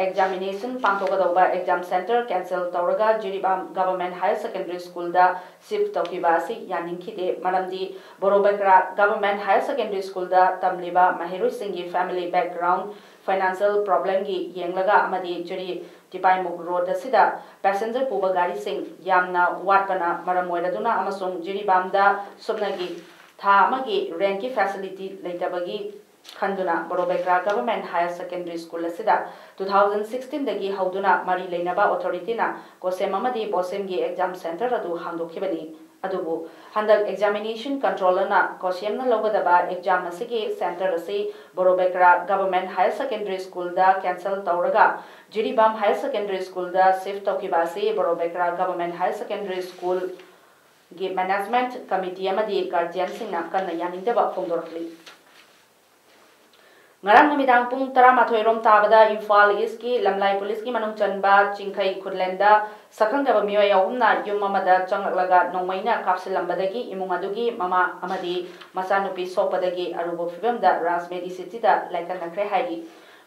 ꯑꯦꯛꯖꯥꯃꯤꯅꯦꯁꯟ ꯄꯥꯡꯊꯣꯛꯀꯗꯧꯕ ꯑꯦꯛꯖꯥꯝ ꯁꯦꯟꯇꯔ ꯀꯦꯟꯁꯦꯜ ꯇꯧꯔꯒ ꯖꯤꯔꯤꯕꯥꯝ ꯒꯚꯔꯟꯃꯦꯟꯠ ꯍꯥꯌꯔ ꯁꯦꯀꯦꯟꯗꯔꯤ ꯁ꯭ꯀꯨꯜꯗ ꯁꯤꯐ ꯇꯧꯈꯤꯕ ꯑꯁꯤ ꯌꯥꯅꯤꯡꯈꯤꯗꯦ꯫ ꯃꯔꯝꯗꯤ ꯕꯣꯔꯣꯕꯦꯀ꯭ꯔꯥ ꯒꯚꯔꯟꯃꯦꯟꯠ ꯍꯥꯌꯔ ꯁꯦꯀꯦꯟꯗꯔꯤ ꯁ꯭ꯀꯨꯜꯗ ꯇꯝꯂꯤꯕ ꯃꯍꯩꯔꯣꯏꯁꯤꯡꯒꯤ ꯐꯦꯃꯤꯂꯤ ꯕꯦꯛꯒ꯭ꯔꯥꯎꯟ, ꯐꯥꯏꯅꯥꯟꯁꯤꯌꯦꯜ ꯄ꯭ꯔꯣꯕ꯭ꯂꯦꯝꯒꯤ ꯌꯦꯡꯂꯒ ꯑꯃꯗꯤ ꯖꯤꯔꯤ ꯇꯤꯄꯥꯏꯃꯨꯛ ꯔꯣꯗ ꯑꯁꯤꯗ ꯄꯦꯁꯦꯟꯖꯔ ꯄꯨꯕ ꯒꯥꯔꯤꯁꯤꯡ ꯌꯥꯝꯅ ꯋꯥꯠꯄꯅ ꯃꯔꯝ ꯑꯣꯏꯔꯗꯨꯅ ꯑꯃꯁꯨꯡ ꯖꯤꯔꯤꯕꯥꯝꯗ ꯁꯨꯞꯅꯒꯤ ꯊꯥ ꯑꯃꯒꯤ ꯔꯦꯟꯠꯀꯤ ꯐꯦꯁꯤꯂꯤꯇꯤ ꯂꯩꯇꯕꯒꯤ ꯈꯟꯗꯨꯅ ꯕꯣꯔꯣꯕꯦꯀ꯭ꯔꯥ ꯒꯚꯔꯟꯃꯦꯟꯠ ꯍꯥꯌꯔ ꯁꯦꯀꯦꯟꯗꯔꯤ ꯁ꯭ꯀꯨꯜ ꯑꯁꯤꯗ ꯇꯨ ꯊꯥꯎꯖꯟ ꯁꯤꯛꯁꯇꯤꯟꯗꯒꯤ ꯍꯧꯗꯨꯅ ꯃꯔꯤ ꯂꯩꯅꯕ ꯑꯣꯊꯣꯔꯤꯇꯤꯅ ꯀꯣꯁꯦꯝ ꯑꯃꯗꯤ ꯕꯣꯁꯦꯝꯒꯤ ꯑꯦꯛꯖꯥꯝ ꯁꯦꯟꯇꯔ ꯑꯗꯨ ꯍꯥꯡꯗꯣꯛꯈꯤꯕꯅꯤ꯫ ꯑꯗꯨꯕꯨ ꯍꯟꯗꯛ ꯑꯦꯛꯖꯥꯃꯤꯅꯦꯁꯟ ꯀꯟꯇ꯭ꯔꯣꯂꯔꯅ ꯀꯣꯁꯦꯝꯅ ꯂꯧꯒꯗꯕ ꯑꯦꯛꯖꯥꯝ ꯑꯁꯤꯒꯤ ꯁꯦꯟꯇꯔ ꯑꯁꯤ ꯕꯣꯔꯣꯕꯦꯀ꯭ꯔꯥ ꯒꯚꯔꯟꯃꯦꯟꯠ ꯍꯥꯌꯔ ꯁꯦꯀꯦꯟꯗꯔꯤ ꯁ꯭ꯀꯨꯜꯗ ꯀꯦꯟꯁꯦꯜ ꯇꯧꯔꯒ ꯖꯤꯔꯤꯕꯥꯝ ꯍꯥꯌꯔ ꯁꯦꯀꯦꯟꯗꯔꯤ ꯁ꯭ꯀꯨꯜꯗ ꯁꯤꯐ ꯇꯧꯈꯤꯕ ꯑꯁꯤ ꯕꯣꯔꯣꯕꯦꯀ꯭ꯔꯥ ꯒꯚꯔꯟꯃꯦꯟꯠ ꯍꯥꯌꯔ ꯁꯦꯀꯦꯟꯗꯔꯤ ꯁ꯭ꯀꯨꯜꯒꯤ ꯃꯦꯅꯦꯖꯃꯦꯟꯠ ꯀꯃꯤꯇꯤ ꯑꯃꯗꯤ ꯒꯥꯔꯖꯤꯌꯟꯁꯤꯡꯅ ꯀꯟꯅ ꯌꯥꯅꯤꯡꯗꯕ ꯐꯣꯡꯗꯣꯔꯛꯂꯤ꯫ ꯉꯔꯥꯡ ꯅꯨꯃꯤꯗꯥꯡ ꯄꯨꯡ ꯇꯔꯥꯃꯥꯊꯣꯏ ꯔꯣꯝ ꯇꯥꯕꯗ ꯏꯝꯐꯥꯜ ꯏꯁꯀꯤ ꯂꯝꯂꯥꯏ ꯄꯨꯂꯤꯁꯀꯤ ꯃꯅꯨꯡ ꯆꯟꯕ ꯆꯤꯡꯈꯩ ꯈꯨꯠꯂꯦꯟꯗ ꯁꯛꯈꯪꯗꯕ ꯃꯤꯑꯣꯏ ꯑꯍꯨꯝꯅ ꯌꯨꯝ ꯑꯃꯗ ꯆꯪꯂꯛꯂꯒ ꯅꯣꯡꯃꯩꯅ ꯀꯥꯞꯁꯤꯜꯂꯝꯕꯗꯒꯤ ꯏꯃꯨꯡ ꯑꯗꯨꯒꯤ ꯃꯃꯥ ꯑꯃꯗꯤ ꯃꯆꯥꯅꯨꯄꯤ ꯁꯣꯛꯄꯗꯒꯤ ꯑꯔꯨꯕ ꯐꯤꯕꯝꯗ ꯔꯥꯖꯃꯦꯗꯤ ꯁꯤꯇꯤꯗ ꯂꯥꯏꯀꯠꯅꯈ꯭ꯔꯦ ꯍꯥꯏꯔꯤ꯫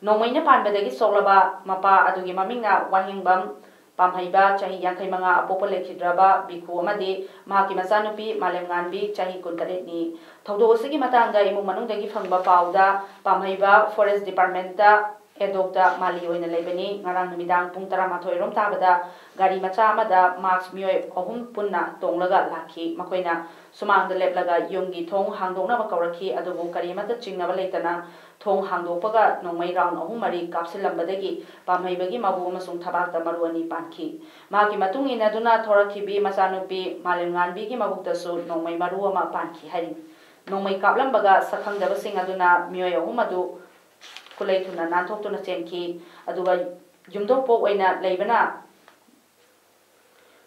ꯅꯣꯡꯃꯩꯅ ꯄꯥꯟꯕꯗꯒꯤ ꯁꯣꯛꯂꯕ ꯃꯄꯥ ꯑꯗꯨꯒꯤ ꯃꯃꯤꯡꯅ ꯋꯥꯍꯦꯡꯕꯝ ꯄꯥꯝꯍꯩꯕ, ꯆꯍꯤ ꯌꯥꯡꯈꯩ ꯃꯉꯥ, ꯑꯄꯣꯛꯄ ꯂꯩꯈꯤꯗ꯭ꯔꯕ ꯕꯤꯈꯨ ꯑꯃꯗꯤ ꯃꯍꯥꯛꯀꯤ ꯃꯆꯥꯅꯨꯄꯤ ꯃꯥꯂꯦꯝꯉꯥꯟꯕꯤ, ꯆꯍꯤ ꯀꯨꯟꯇꯔꯦꯠꯅꯤ꯫ ꯊꯧꯗꯣꯛ ꯑꯁꯤꯒꯤ ꯃꯇꯥꯡꯗ ꯏꯃꯨꯡ ꯃꯅꯨꯡꯗꯒꯤ ꯐꯪꯕ ꯄꯥꯎꯗ ꯄꯥꯝꯍꯩꯕ ꯐꯣꯔꯦꯁ ꯗꯤꯄꯥꯔꯠꯃꯦꯟꯇ ꯑꯦꯗꯣꯛꯇ ꯃꯥꯂꯤ ꯑꯣꯏꯅ ꯂꯩꯕꯅꯤ꯫ ꯉꯔꯥꯡ ꯅꯨꯃꯤꯗꯥꯡ ꯄꯨꯡ ꯇꯔꯥꯃꯥꯊꯣꯏ ꯔꯣꯝ ꯇꯥꯕꯗ ꯒꯥꯔꯤ ꯃꯆꯥ ꯑꯃꯗ ꯃꯥꯛꯁ ꯃꯤꯑꯣꯏ ꯑꯍꯨꯝ ꯄꯨꯟꯅ ꯇꯣꯡꯂꯒ ꯂꯥꯛꯈꯤ꯫ ꯃꯈꯣꯏꯅ ꯁꯨꯃꯥꯡꯗ ꯂꯦꯞꯂꯒ ꯌꯨꯝꯒꯤ ꯊꯣꯡ ꯍꯥꯡꯗꯣꯛꯅꯕ ꯀꯧꯔꯛꯈꯤ, ꯑꯗꯨꯕꯨ ꯀꯔꯤꯃꯠꯇ ꯆꯤꯡꯅꯕ ꯂꯩꯇꯅ ꯊꯣꯡ ꯍꯥꯡꯗꯣꯛꯄꯒ ꯅꯣꯡꯃꯩ ꯔꯥꯎꯟ ꯑꯍꯨꯝ ꯃꯔꯤ ꯀꯥꯞꯁꯤꯜꯂꯝꯕꯗꯒꯤ ꯄꯥꯝꯍꯩꯕꯒꯤ ꯃꯕꯨꯛ ꯑꯃꯁꯨꯡ ꯊꯕꯥꯛꯇ ꯃꯔꯨ ꯑꯅꯤ ꯄꯥꯟꯈꯤ꯫ ꯃꯍꯥꯛꯀꯤ ꯃꯇꯨꯡ ꯏꯟꯅꯗꯨꯅ ꯊꯣꯔꯛꯈꯤꯕꯤ ꯃꯆꯥꯅꯨꯄꯤ ꯃꯥꯂꯦꯝꯉꯥꯟꯕꯤꯒꯤ ꯃꯕꯨꯛꯇꯁꯨ ꯅꯣꯡꯃꯩ ꯃꯔꯨ ꯑꯃ ꯄꯥꯟꯈꯤ ꯍꯥꯏꯔꯤ꯫ ꯅꯣꯡꯃꯩ ꯀꯥꯞꯂꯝꯕꯒ ꯁꯛꯈꯪꯗꯕꯁꯤꯡ ꯑꯗꯨꯅ ꯃꯤꯑꯣꯏ ꯑꯍꯨꯝ ꯑꯗꯨ ꯈꯨꯠꯂꯩ ꯊꯨꯅ ꯅꯥꯟꯊꯣꯛꯇꯨꯅ ꯆꯦꯟꯈꯤ꯫ ꯑꯗꯨꯒ ꯌꯨꯝꯊꯣꯡꯄꯣꯛ ꯑꯣꯏꯅ ꯂꯩꯕꯅ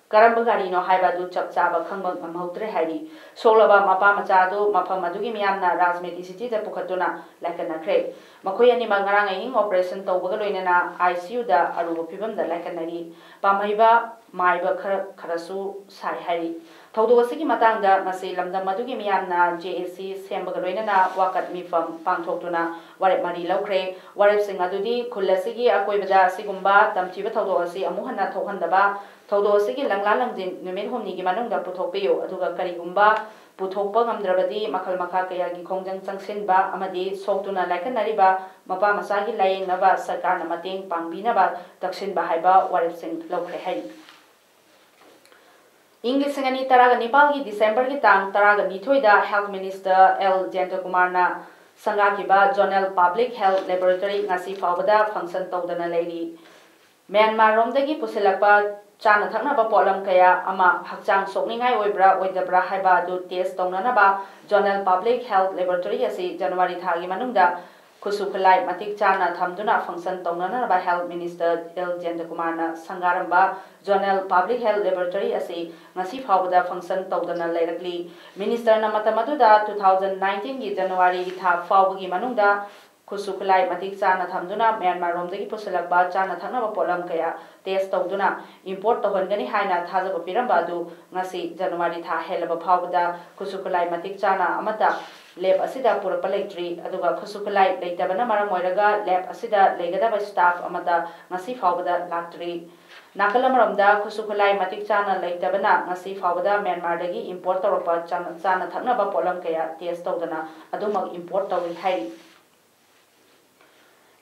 ꯀꯔꯝꯕ ꯒꯥꯔꯤꯅꯣ ꯍꯥꯏꯕ ꯑꯗꯨ ꯆꯞ ꯆꯥꯕ ꯈꯪꯕ ꯉꯝꯍꯧꯗ꯭ꯔꯦ ꯍꯥꯏꯔꯤ꯫ ꯁꯣꯛꯂꯕ ꯃꯄꯥ ꯃꯆꯥ ꯑꯗꯨ ꯃꯐꯝ ꯑꯗꯨꯒꯤ ꯃꯤꯌꯥꯝꯅ ꯔꯥꯖꯃꯦꯗꯤ ꯁꯤꯇꯤꯗ ꯄꯨꯈꯠꯇꯨꯅ ꯂꯥꯏꯀꯠꯅꯈ꯭ꯔꯦ꯫ ꯃꯈꯣꯏ ꯑꯅꯤꯃꯛ ꯉꯔꯥꯡ ꯑꯍꯤꯡ ꯑꯣꯄꯔꯦꯁꯟ ꯇꯧꯕꯒ ꯂꯣꯏꯅꯅ ꯑꯥꯏ ꯁꯤ ꯌꯨꯗ ꯑꯔꯨꯕ ꯐꯤꯕꯝꯗ ꯂꯥꯏꯀꯠꯅꯔꯤ꯫ ꯄꯥꯝꯍꯩꯕ ꯃꯥꯏꯕ ꯈꯔ ꯈꯔꯁꯨ ꯁꯥꯏ ꯍꯥꯏꯔꯤ꯫ ꯊꯧꯗꯣꯛ ꯑꯁꯤꯒꯤ ꯃꯇꯥꯡꯗ ꯉꯁꯤ ꯂꯝꯗꯝ ꯑꯗꯨꯒꯤ ꯃꯤꯌꯥꯝꯅ ꯖꯦ ꯑꯦ ꯁꯤ ꯁꯦꯝꯕꯒ ꯂꯣꯏꯅꯅ ꯋꯥꯀꯠ ꯃꯤꯐꯝ ꯄꯥꯡꯊꯣꯛꯇꯨꯅ ꯋꯥꯔꯦꯞ ꯃꯔꯤ ꯂꯧꯈ꯭ꯔꯦ꯫ ꯋꯥꯔꯦꯞꯁꯤꯡ ꯑꯗꯨꯗꯤ ꯈꯨꯜ ꯑꯁꯤꯒꯤ ꯑꯀꯣꯏꯕꯗ ꯑꯁꯤꯒꯨꯝꯕ ꯇꯝꯊꯤꯕ ꯊꯧꯗꯣꯛ ꯑꯁꯤ ꯑꯃꯨꯛ ꯍꯟꯅ ꯊꯣꯛꯍꯟꯗꯕ, ꯊꯧꯗꯣꯛ ꯑꯁꯤꯒꯤ ꯂꯪꯂꯥ ꯂꯪꯖꯤꯟ ꯅꯨꯃꯤꯠ ꯍꯨꯝꯅꯤꯒꯤ ꯃꯅꯨꯡꯗ ꯄꯨꯊꯣꯛꯄꯤꯌꯨ, ꯑꯗꯨꯒ ꯀꯔꯤꯒꯨꯝꯕ ꯄꯨꯊꯣꯛꯄ ꯉꯝꯗ꯭ꯔꯕꯗꯤ ꯃꯈꯜ ꯃꯈꯥ ꯀꯌꯥꯒꯤ ꯈꯣꯡꯖꯪ ꯆꯪꯁꯤꯟꯕ ꯑꯃꯗꯤ ꯁꯣꯛꯇꯨꯅ ꯂꯥꯏꯀꯠꯅꯔꯤꯕ ꯃꯄꯥ ꯃꯆꯥꯒꯤ ꯂꯥꯌꯦꯡꯅꯕ ꯁꯔꯀꯥꯔꯅ ꯃꯇꯦꯡ ꯄꯥꯡꯕꯤꯅꯕ ꯇꯛꯁꯤꯟꯕ ꯍꯥꯏꯕ ꯋꯥꯔꯦꯞꯁꯤꯡ ꯂꯧꯈ꯭ꯔꯦ ꯍꯥꯏꯔꯤ꯫ ꯏꯪ ꯂꯤꯁꯤꯡ ꯑꯅꯤ ꯇꯔꯥꯒ ꯅꯤꯄꯥꯜꯒꯤ ꯗꯤꯁꯦꯝꯕꯔꯒꯤ ꯇꯥꯡ ꯇꯔꯥꯒ ꯅꯤꯊꯣꯏꯗ Health Minister ꯑꯦꯜ ꯖꯌꯟꯇꯀꯨꯃꯥꯔꯅ ꯁꯪꯒꯥꯈꯤꯕ Zonal Public Health Laboratory ꯉꯁꯤ ꯐꯥꯎꯕꯗ function ꯇꯧꯗꯅ ꯂꯩꯔꯤ꯫ ꯃ꯭ꯌꯥꯟꯃꯥꯔꯔꯣꯝꯗꯒꯤ ꯄꯨꯁꯤꯜꯂꯛꯄ ꯆꯥꯅ ꯊꯛꯅꯕ ꯄꯣꯠꯂꯝ ꯀꯌꯥ ꯑꯃ ꯍꯛꯆꯥꯡ ꯁꯣꯛꯅꯤꯡꯉꯥꯏ ꯑꯣꯏꯕ꯭ꯔꯥ ꯑꯣꯏꯗꯕ꯭ꯔꯥ ꯍꯥꯏꯕ ꯑꯗꯨ test ꯇꯧꯅꯅꯕ Zonal Public Health Laboratory ꯑꯁꯤ ꯖꯅꯋꯥꯔꯤ ꯊꯥꯒꯤ ꯃꯅꯨꯡꯗ ꯈꯨꯠꯁꯨ ꯈꯨꯠꯂꯥꯏ ꯃꯇꯤꯛ ꯆꯥꯅ ꯊꯝꯗꯨꯅ function ꯇꯧꯅꯅꯕ Health Minister ꯑꯦꯜ ꯖꯌꯟꯇꯀꯨꯃꯥꯔꯅ ꯁꯪꯒꯥꯔꯝꯕ Zonal Public Health Laboratory ꯑꯁꯤ ꯉꯁꯤ ꯐꯥꯎꯕꯗ function ꯇꯧꯗꯅ ꯂꯩꯔꯛꯂꯤ꯫ Minister ꯅ ꯃꯇꯝ ꯑꯗꯨꯗ two thousand nineteenꯒꯤ ꯖꯅꯋꯥꯔꯤꯒꯤ ꯊꯥ ꯐꯥꯎꯕꯒꯤ ꯃꯅꯨꯡꯗ ꯈꯨꯠꯁꯨ ꯈꯨꯠꯂꯥꯏ ꯃꯇꯤꯛ ꯆꯥꯅ ꯊꯝꯗꯨꯅ ꯃ꯭ꯌꯥꯟꯃꯥꯔꯔꯣꯝꯗꯒꯤ ꯄꯨꯁꯤꯜꯂꯛꯄ ꯆꯥꯅ ꯊꯛꯅꯕ ꯄꯣꯠꯂꯝ ꯀꯌꯥ test ꯇꯧꯗꯨꯅ import ꯇꯧꯍꯟꯒꯅꯤ ꯍꯥꯏꯅ ꯊꯥꯖꯕ ꯄꯤꯔꯝꯕ ꯑꯗꯨ ꯉꯁꯤ ꯖꯅꯋꯥꯔꯤ ꯊꯥ ꯍꯦꯜꯂꯕ ꯐꯥꯎꯕꯗ ꯈꯨꯠꯁꯨ ꯈꯨꯠꯂꯥꯏ ꯃꯇꯤꯛ ꯆꯥꯅ ꯑꯃꯠꯇ ꯂꯦꯕ ꯑꯁꯤꯗ ꯄꯨꯔꯛꯄ ꯂꯩꯇ꯭ꯔꯤ꯫ ꯑꯗꯨꯒ ꯈꯨꯠꯁꯨ ꯈꯨꯠꯂꯥꯏ ꯂꯩꯇꯕꯅ ꯃꯔꯝ ꯑꯣꯏꯔꯒ ꯂꯦꯕ ꯑꯁꯤꯗ ꯂꯩꯒꯗꯕ ꯁ꯭ꯇꯥꯐ ꯑꯃꯠꯇ ꯉꯁꯤ ꯐꯥꯎꯕꯗ ꯂꯥꯛꯇ꯭ꯔꯤ꯫ ꯅꯥꯀꯜ ꯑꯃꯔꯣꯝꯗ ꯈꯨꯠꯁꯨ ꯈꯨꯠꯂꯥꯏ ꯃꯇꯤꯛ ꯆꯥꯅ ꯂꯩꯇꯕꯅ ꯉꯁꯤ ꯐꯥꯎꯕꯗ ꯃ꯭ꯌꯥꯟꯃꯥꯔꯗꯒꯤ ꯏꯝꯄꯣꯔꯠ ꯇꯧꯔꯛꯄ ꯆꯥꯅ ꯆꯥꯅ ꯊꯛꯅꯕ ꯄꯣꯠꯂꯝ ꯀꯌꯥ ꯇꯦꯁ ꯇꯧꯗꯅ ꯑꯗꯨꯃꯛ ꯏꯝꯄꯣꯔꯠ ꯇꯧꯔꯤ ꯍꯥꯏꯔꯤ꯫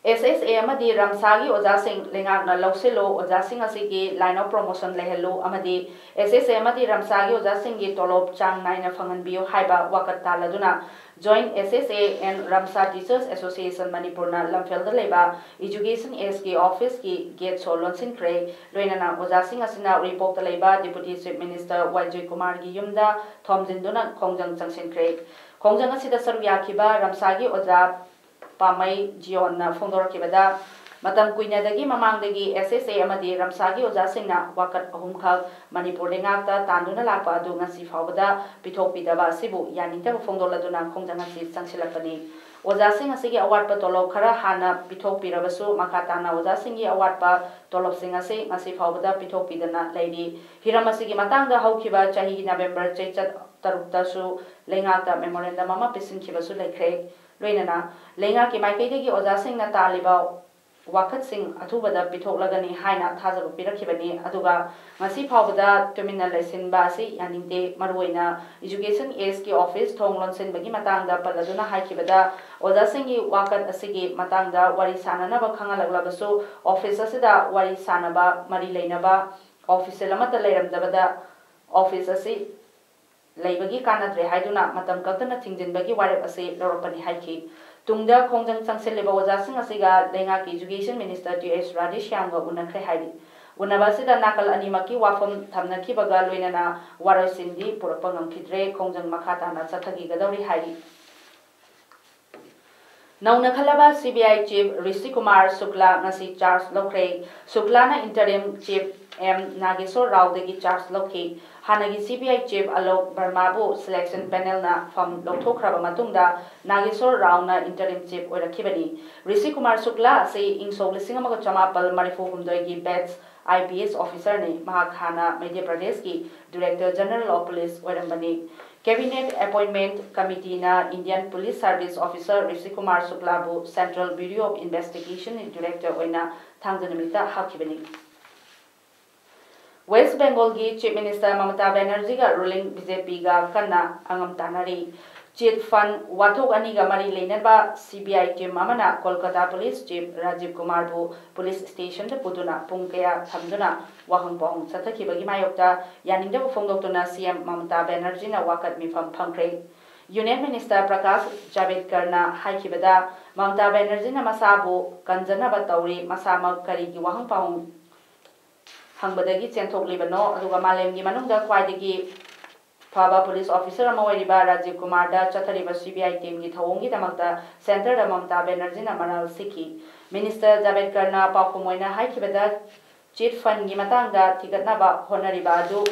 ꯑꯦꯁ ꯑꯦꯁ ꯑꯦ ꯑꯃꯗꯤ ꯔꯝꯁꯥꯒꯤ ꯑꯣꯖꯥꯁꯤꯡ ꯂꯩꯉꯥꯛꯅ ꯂꯧꯁꯤꯜꯂꯨ, ꯑꯣꯖꯥꯁꯤꯡ ꯑꯁꯤꯒꯤ line of promotion ꯂꯩꯍꯜꯂꯨ ꯑꯃꯗꯤ ꯑꯦꯁ ꯑꯦꯁ ꯑꯦ ꯑꯃꯗꯤ ꯔꯝꯁꯥꯒꯤ ꯑꯣꯖꯥꯁꯤꯡꯒꯤ ꯇꯣꯂꯣꯞ ꯆꯥꯡ ꯅꯥꯏꯅ ꯐꯪꯍꯟꯕꯤꯌꯨ ꯍꯥꯏꯕ ꯋꯥꯀꯠ ꯇꯥꯜꯂꯗꯨꯅ Joint S S A and Ramsa Teachers Association ꯃꯅꯤꯄꯨꯔꯅ ꯂꯝꯐꯦꯜꯗ ꯂꯩꯕ Education Ageꯀꯤ officeꯀꯤ gate ꯁꯣ ꯂꯣꯟꯁꯤꯟꯈ꯭ꯔꯦ꯫ ꯂꯣꯏꯅꯅ ꯑꯣꯖꯥꯁꯤꯡ ꯑꯁꯤꯅ ꯎꯔꯤꯄꯣꯛꯇ ꯂꯩꯕ Deputy Chief Minister ꯋꯥꯏ ꯖꯣꯏꯀꯨꯃꯥꯔꯒꯤ ꯌꯨꯝꯗ ꯊꯣꯝꯖꯤꯟꯗꯨꯅ ꯈꯣꯡꯖꯪ ꯆꯪꯁꯤꯟꯈ꯭ꯔꯦ꯫ ꯈꯣꯡꯖꯪ ꯑꯁꯤꯗ ꯁꯔꯨꯛ ꯌꯥꯈꯤꯕ ꯔꯝꯁꯥꯒꯤ ꯑꯣꯖꯥ ꯄꯥꯃꯩ ꯖꯤꯌꯣꯟꯅ ꯐꯣꯡꯗꯣꯔꯛꯈꯤꯕꯗ, ꯃꯇꯝ ꯀꯨꯏꯅꯗꯒꯤ ꯃꯃꯥꯡꯗꯒꯤ ꯑꯦꯁ ꯑꯦꯁ ꯑꯦ ꯑꯃꯗꯤ ꯔꯝꯁꯥꯒꯤ ꯑꯣꯖꯥꯁꯤꯡꯅ ꯋꯥꯀꯠ ꯑꯍꯨꯝꯈꯛ ꯃꯅꯤꯄꯨꯔ ꯂꯩꯉꯥꯛꯇ ꯇꯥꯟꯗꯨꯅ ꯂꯥꯛꯄ ꯑꯗꯨ ꯉꯁꯤ ꯐꯥꯎꯕꯗ ꯄꯤꯊꯣꯛꯄꯤꯗꯕ ꯑꯁꯤꯕꯨ ꯌꯥꯅꯤꯡꯗꯕ ꯐꯣꯡꯗꯣꯛꯂꯗꯨꯅ ꯈꯣꯡꯖꯪ ꯑꯁꯤ ꯆꯪꯁꯤꯜꯂꯛꯄꯅꯤ꯫ ꯑꯣꯖꯥꯁꯤꯡ ꯑꯁꯤꯒꯤ ꯑꯋꯥꯠꯄ ꯇꯣꯂꯣꯞ ꯈꯔ ꯍꯥꯟꯅ ꯄꯤꯊꯣꯛꯄꯤꯔꯕꯁꯨ, ꯃꯈꯥ ꯇꯥꯅ ꯑꯣꯖꯥꯁꯤꯡꯒꯤ ꯑꯋꯥꯠꯄ ꯇꯣꯂꯣꯞꯁꯤꯡ ꯑꯁꯤ ꯉꯁꯤ ꯐꯥꯎꯕꯗ ꯄꯤꯊꯣꯛꯄꯤꯗꯅ ꯂꯩꯔꯤ꯫ ꯍꯤꯔꯝ ꯑꯁꯤꯒꯤ ꯃꯇꯥꯡꯗ ꯍꯧꯈꯤꯕ ꯆꯍꯤꯒꯤ ꯅꯕꯦꯝꯕꯔ ꯆꯩꯆꯠ ꯇꯔꯨꯛꯇꯁꯨ ꯂꯩꯉꯥꯛꯇ memorandum ꯑꯃ ꯄꯤꯁꯤꯟꯈꯤꯕꯁꯨ ꯂꯩꯈ꯭ꯔꯦ꯫ ꯂꯣꯏꯅꯅ ꯂꯩꯉꯥꯛꯀꯤ ꯃꯥꯏꯀꯩꯗꯒꯤ ꯑꯣꯖꯥꯁꯤꯡꯅ ꯇꯥꯜꯂꯤꯕ ꯋꯥꯀꯠꯁꯤꯡ ꯑꯊꯨꯕꯗ ꯄꯤꯊꯣꯛꯂꯒꯅꯤ ꯍꯥꯏꯅ ꯊꯥꯖꯕ ꯄꯤꯔꯛꯈꯤꯕꯅꯤ꯫ ꯑꯗꯨꯒ ꯉꯁꯤ ꯐꯥꯎꯕꯗ ꯇꯨꯃꯤꯟꯅ ꯂꯩꯁꯤꯟꯕ ꯑꯁꯤ ꯌꯥꯅꯤꯡꯗꯦ꯫ ꯃꯔꯨꯑꯣꯏꯅ Education Ageꯀꯤ office ꯊꯣꯡ ꯂꯣꯟꯁꯤꯟꯕꯒꯤ ꯃꯇꯥꯡꯗ ꯄꯜꯂꯗꯨꯅ ꯍꯥꯏꯈꯤꯕꯗ, ꯑꯣꯖꯥꯁꯤꯡꯒꯤ ꯋꯥꯀꯠ ꯑꯁꯤꯒꯤ ꯃꯇꯥꯡꯗ ꯋꯥꯔꯤ ꯁꯥꯅꯅꯕ ꯈꯪꯍꯜꯂꯛꯂꯕꯁꯨ, office ꯑꯁꯤꯗ ꯋꯥꯔꯤ ꯁꯥꯅꯕ, ꯃꯔꯤ ꯂꯩꯅꯕ official ꯑꯃꯠꯇ ꯂꯩꯔꯝꯗꯕꯗ office ꯑꯁꯤ ꯂꯩꯕꯒꯤ ꯀꯥꯟꯅꯗ꯭ꯔꯦ ꯍꯥꯏꯗꯨꯅ ꯃꯇꯝ ꯀꯛꯇꯅ ꯊꯤꯡꯖꯤꯟꯕꯒꯤ ꯋꯥꯔꯦꯞ ꯑꯁꯤ ꯂꯧꯔꯛꯄꯅꯤ ꯍꯥꯏꯈꯤ꯫ ꯇꯨꯡꯗ ꯈꯣꯡꯖꯪ ꯆꯪꯁꯤꯜꯂꯤꯕ ꯑꯣꯖꯥꯁꯤꯡ ꯑꯁꯤꯒ ꯂꯩꯉꯥꯛꯀꯤ Education Minister ꯇꯤ ꯑꯩꯆ ꯔꯥꯙꯦꯁ꯭ꯌꯥꯝꯒ ꯎꯅꯈ꯭ꯔꯦ ꯍꯥꯏꯔꯤ꯫ ꯎꯅꯕ ꯑꯁꯤꯗ ꯅꯥꯀꯜ ꯑꯅꯤꯃꯛꯀꯤ ꯋꯥꯐꯝ ꯊꯝꯅꯈꯤꯕꯒ ꯂꯣꯏꯅꯅ ꯋꯥꯔꯣꯏꯁꯤꯟꯗꯤ ꯄꯨꯔꯛꯄ ꯉꯝꯈꯤꯗ꯭ꯔꯦ꯫ ꯈꯣꯡꯖꯪ ꯃꯈꯥ ꯇꯥꯅ ꯆꯠꯊꯈꯤꯒꯗꯧꯔꯤ ꯍꯥꯏꯔꯤ꯫ ꯅꯧꯅ ꯈꯜꯂꯕ ꯁꯤ ꯕꯤ ꯑꯥꯏ Chief ꯔꯤꯁꯤ ꯀꯨꯃꯥꯔ ꯁꯨꯛꯂꯥ ꯉꯁꯤ charge ꯂꯧꯈ꯭ꯔꯦ꯫ ꯁꯨꯛꯂꯥꯅ interim Chief ꯑꯦꯝ ꯅꯥꯒꯦꯁꯣꯔ ꯔꯥꯎꯗꯒꯤ charge ꯂꯧꯈꯤ꯫ ꯍꯥꯟꯅꯒꯤ ꯁꯤ ꯕꯤ ꯑꯥꯏ Chief ꯑꯂꯣꯛ ꯕꯔꯃꯥꯕꯨ selection panelꯅ ꯐꯝ ꯂꯧꯊꯣꯛꯈ꯭ꯔꯕ ꯃꯇꯨꯡꯗ ꯅꯥꯒꯦꯁꯣꯔ ꯔꯥꯎꯅ interim Chief ꯑꯣꯏꯔꯛꯈꯤꯕꯅꯤ꯫ ꯔꯤꯁꯤ ꯀꯨꯃꯥꯔ ꯁꯨꯛꯂꯥ ꯑꯁꯤ ꯏꯪ ꯁꯣꯛ ꯂꯤꯁꯤꯡ ꯑꯃꯒ ꯆꯃꯥꯄꯜ ꯃꯔꯤꯐꯨ ꯍꯨꯝꯗꯣꯏꯒꯤ batch I P S officerꯅꯤ꯫ ꯃꯍꯥꯛ ꯍꯥꯟꯅ ꯃꯙ꯭ꯌ ꯄ꯭ꯔꯗꯦꯁꯀꯤ Director General of Police ꯑꯣꯏꯔꯝꯕꯅꯤ꯫ Cabinet Appointment Committeeꯅ Indian Police Service Officer Rishi Kumar ꯁꯨꯛꯂꯥꯕꯨ Central Bureau of Investigationꯒꯤ Director ꯑꯣꯏꯅ ꯊꯥꯡꯖ ꯅꯨꯃꯤꯠꯇ ꯍꯥꯞꯈꯤꯕꯅꯤ꯫ West Bengalꯒꯤ Chief Minister ꯃꯃꯇꯥ ꯕꯦꯅꯔꯖꯤꯒ ruling BJPꯒ ꯀꯟꯅ ꯑꯉꯝ ꯇꯥꯟꯅꯔꯤ꯫ Chit fund ꯋꯥꯊꯣꯛ ꯑꯅꯤꯒ ꯃꯔꯤ ꯂꯩꯅꯕ CBI team ꯑꯃꯅ Kolkata Police Chief Rajiv ꯀꯨꯃꯥꯔꯕꯨ police stationꯗ ꯄꯨꯗꯨꯅ ꯄꯨꯡ ꯀꯌꯥ ꯊꯝꯗꯨꯅ ꯋꯥꯍꯪ ꯄꯥꯎꯍꯪ ꯆꯠꯊꯈꯤꯕꯒꯤ ꯃꯥꯌꯣꯛꯇ ꯌꯥꯅꯤꯡꯗꯕ ꯐꯣꯡꯗꯣꯛꯇꯨꯅ CM ꯃꯃꯇꯥ ꯕꯦꯅꯔꯖꯤꯅ ꯋꯥꯀꯠ ꯃꯤꯐꯝ ꯐꯝꯈ꯭ꯔꯦ꯫ Union Minister ꯄ꯭ꯔꯀꯥꯁ ꯖꯥꯕꯦꯗꯀꯔꯅ ꯍꯥꯏꯈꯤꯕꯗ, ꯃꯃꯇꯥ ꯕꯦꯅꯔꯖꯤꯅ ꯃꯁꯥꯕꯨ ꯀꯟꯖꯅꯕ ꯇꯧꯔꯤ, ꯃꯁꯥꯃꯛ ꯀꯔꯤꯒꯤ ꯋꯥꯍꯪ ꯄꯥꯎꯍꯪ ꯍꯪꯕꯗꯒꯤ ꯆꯦꯟꯊꯣꯛꯂꯤꯕꯅꯣ? ꯑꯗꯨꯒ ꯃꯥꯂꯦꯝꯒꯤ ꯃꯅꯨꯡꯗ ꯈ꯭ꯋꯥꯏꯗꯒꯤ ꯐꯕ police officer ꯑꯃ ꯑꯣꯏꯔꯤꯕ ꯔꯥꯖꯤꯕ ꯀꯨꯃꯥꯔꯗ ꯆꯠꯊꯔꯤꯕ CBI teamꯒꯤ ꯊꯧꯑꯣꯡꯒꯤꯗꯃꯛꯇ centreꯗ ꯃꯃꯇꯥ ꯕꯦꯅꯔꯖꯤꯅ ꯃꯔꯥꯜ ꯁꯤꯈꯤ꯫ Minister ꯖꯥꯕꯦꯗꯀꯔꯅ ꯄꯥꯎꯈꯨꯝ ꯑꯣꯏꯅ ꯍꯥꯏꯈꯤꯕꯗ, chit fundꯒꯤ ꯃꯇꯥꯡꯗ ꯊꯤꯒꯠꯅꯕ ꯍꯣꯠꯅꯔꯤꯕ ꯑꯗꯨ